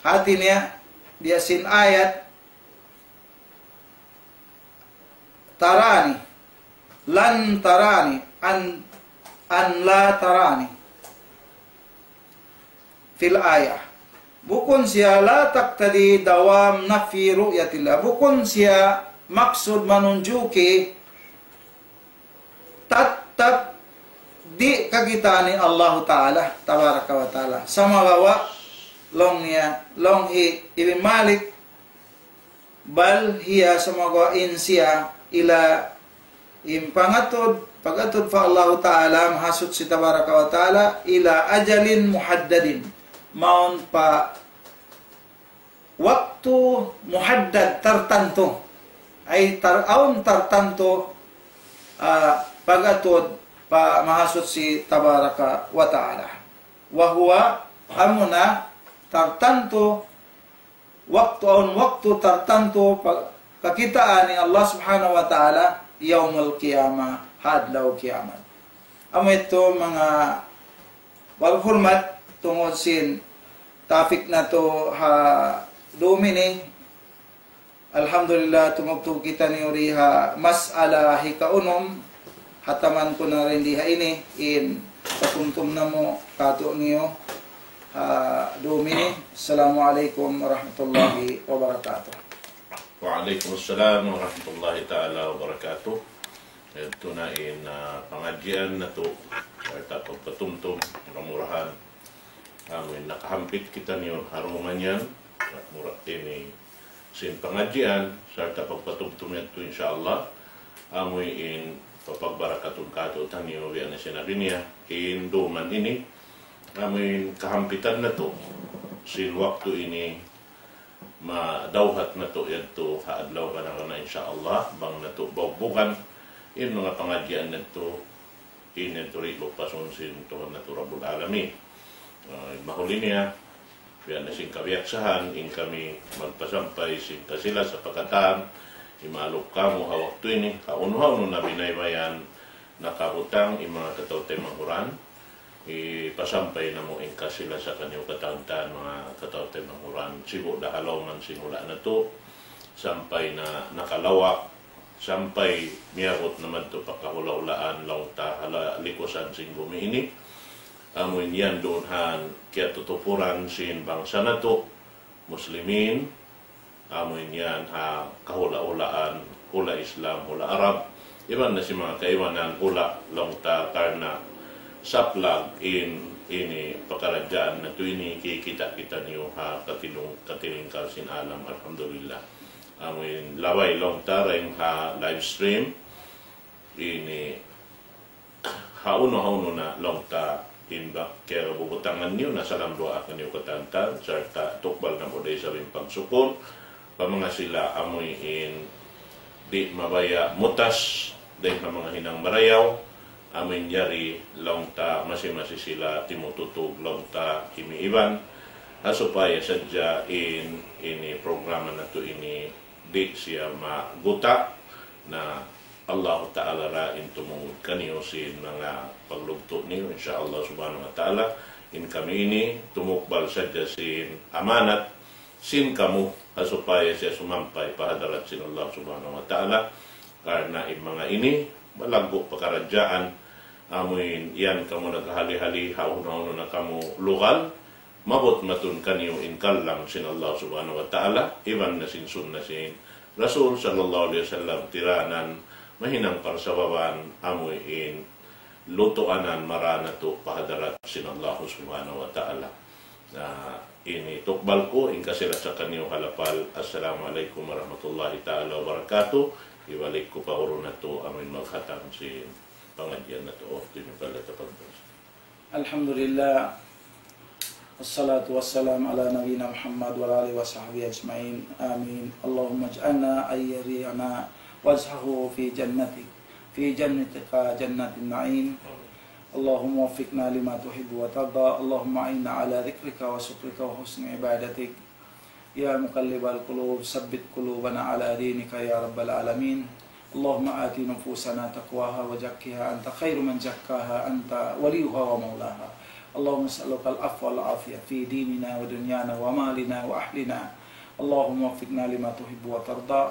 Hāti niya, biya' sin ayat, تراني, لن تراني, أن, أن لا تراني في الآية. Bukun siya لا تقتضي دوام نفي رؤية الله. Bukun siya maksud manunjuki tattap di' kakitaan in Allahu Ta'ala, tabaraka wa ta'ala. Sumagawa', laung niya, laung hi Ibn Malik, بل هي, sumagawa' in siya, إلى, in pangatud, pag-atud pa Allahu Ta'ala, Mahasuchi tabaraka wa ta'ala, إلى أجل محدد. Mawn pa waktu muhaddad, tartantu. Ay tar-, awn tartantu, ah, pag-atud pa Mahasuchi tabaraka wa ta'ala. وهو, amuna tartantu, waktu, awn waktu tartantu pa-, kakitaan in Allah Subhanahu wa Ta'ala, يوم القيامة, ha adlaw kiyamat. Amu yadtu manga barhurmat, tungud sin topic natu' ha dum ini. Alhamdulillah, tumugtug kitaniyu di ha mas'ala hikaunum, hataman ku na dayn di ha ini, in patumtum namu' kātu'niyu ha dum ini. Assalamu alaykum warahmatullahi wabarakatuh. وعليكم السلام ورحمة الله تعالى وبركاته. Yadtu na in, ah, pangadjian natu', sarta' pagpatumtum, mura-murahan amu in nakahampit kitaniyu ha dum yan, mura ini sin pangadjian, sarta' pagpatumtum yadtu, insya Allah, amu in papagbarakatun kātu'niyu, biya' na sin agi niya, in dum ini, amu in kahampitan natu', sin waktu ini, madawhat natu' yadtu ha adlaw kana-kana, insya Allah, bang natu' bugbugan, in manga pangadjian natu', in yadtu di' lupasun sin Tuhan natu' Rabbul Alamin. Ah, mahuli niya, biya' na sin kabiyaksahan, in kami magpasampay sin kasilas-a pa katan, imaluk kamu ha waktu ini, ha unu-unu na binaybayan, nakabutang, in manga kataw-taymanghuran, ipasampay namu' in kasilas-a kaniyu katan-katan, manga kataw-taymanghuran, sibu' da ha lawm sin hula' natu', sampay na nakalawa', sampay miyabut na madtu pa kahula'-hulaan laung ta ha la-, likusan sin bumi ini. Amu in yan duun ha kiyatutupuran sin bangsa natu', Muslimin, amu in yan ha kahula'-hulaan, hula' Islam, hula' Arab, iban na sin manga kaibanan hula' laung ta karna' saplag in ini pakaradjaan natu' ini kikita' kitaniyu ha katilung-, katilingkal sin alam, alhamdulillah. Amu in labay laung ta dayn ha live stream ini, ha unu-unu na laung ta in ba, kiyarabubutangan niyu na salam duwaa kaniyu katan-katan, sarta' tukbal namu' da isab in pagsukul, pa manga sila amu in di' mabaya' mutas dayn ha manga hinang marayaw, amu in yari laung ta masi-masi sila timututug laung ta imiiban, ha supaya sadja in ini programa natu' ini di' siya maguta', na Allahu Ta'ala ra in tumungud kaniyu sin manga paglugtu' niyu, insya Allah subhanahu wa ta'ala. In kami ini tumukbal sadja sin amanat sin kamu, ha supaya siya sumampay pa hadarat sin Allah subhanahu wa ta'ala. Karna' in manga ini, malaggu' pakaradjaan, amu in yan kamu naghali-hali, ha unu-unu na kamu lugal, maabut matun kaniyu in kalam sin Allah subhanahu wa ta'ala, iban na sin sunna sin Rasul sallallahu alayhi wasallam, tiranan, mahinang parsababan, amu in lutuanan mara natu' pa hadarat sin Allah subhanahu wa ta'ala. Na ini tukbal ku, in kasilas-a kaniyu ha lapal, Assalamu alaykum warahmatullahi ta'ala wabarakatuh. Hibalik ku pa guru natu', amu in maghatang sin pangadjian natu', waktu ini pala tapagtas. الحمد لله. والصلاة والسلام على نبينا محمد وعلى آله وصحبه أجمعين. آمين. اللهم اجعلنا أن يرينا وجهه في جنتك، في جنتك جنات النعيم. اللهم وفقنا لما تحب وترضى. اللهم أعنا على ذكرك وشكرك وحسن عبادتك. يا مقلب القلوب، ثبت قلوبنا على دينك يا رب العالمين. اللهم آت نفوسنا تقواها وزكها أنت خير من زكاها أنت وليها ومولاها. اللهم نسألك العفو والعافية في ديننا ودنيانا ومالنا وأهلنا. اللهم وفقنا لما تحب وترضى.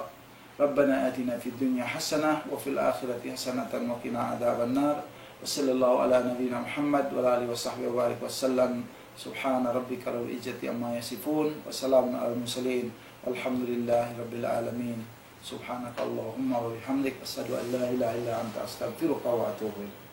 ربنا آتنا في الدنيا حسنة وفي الآخرة حسنة وقنا عذاب النار. وصلى الله على نبينا محمد وعلى آله وصحبه وبارك وسلم. سبحان ربك رب العزة عما يصفون، وسلام على المرسلين، والحمد لله رب العالمين. سبحانك اللهم وبحمدك، أشهد أن لا إله إلا أنت، أستغفرك وأتوب إليك.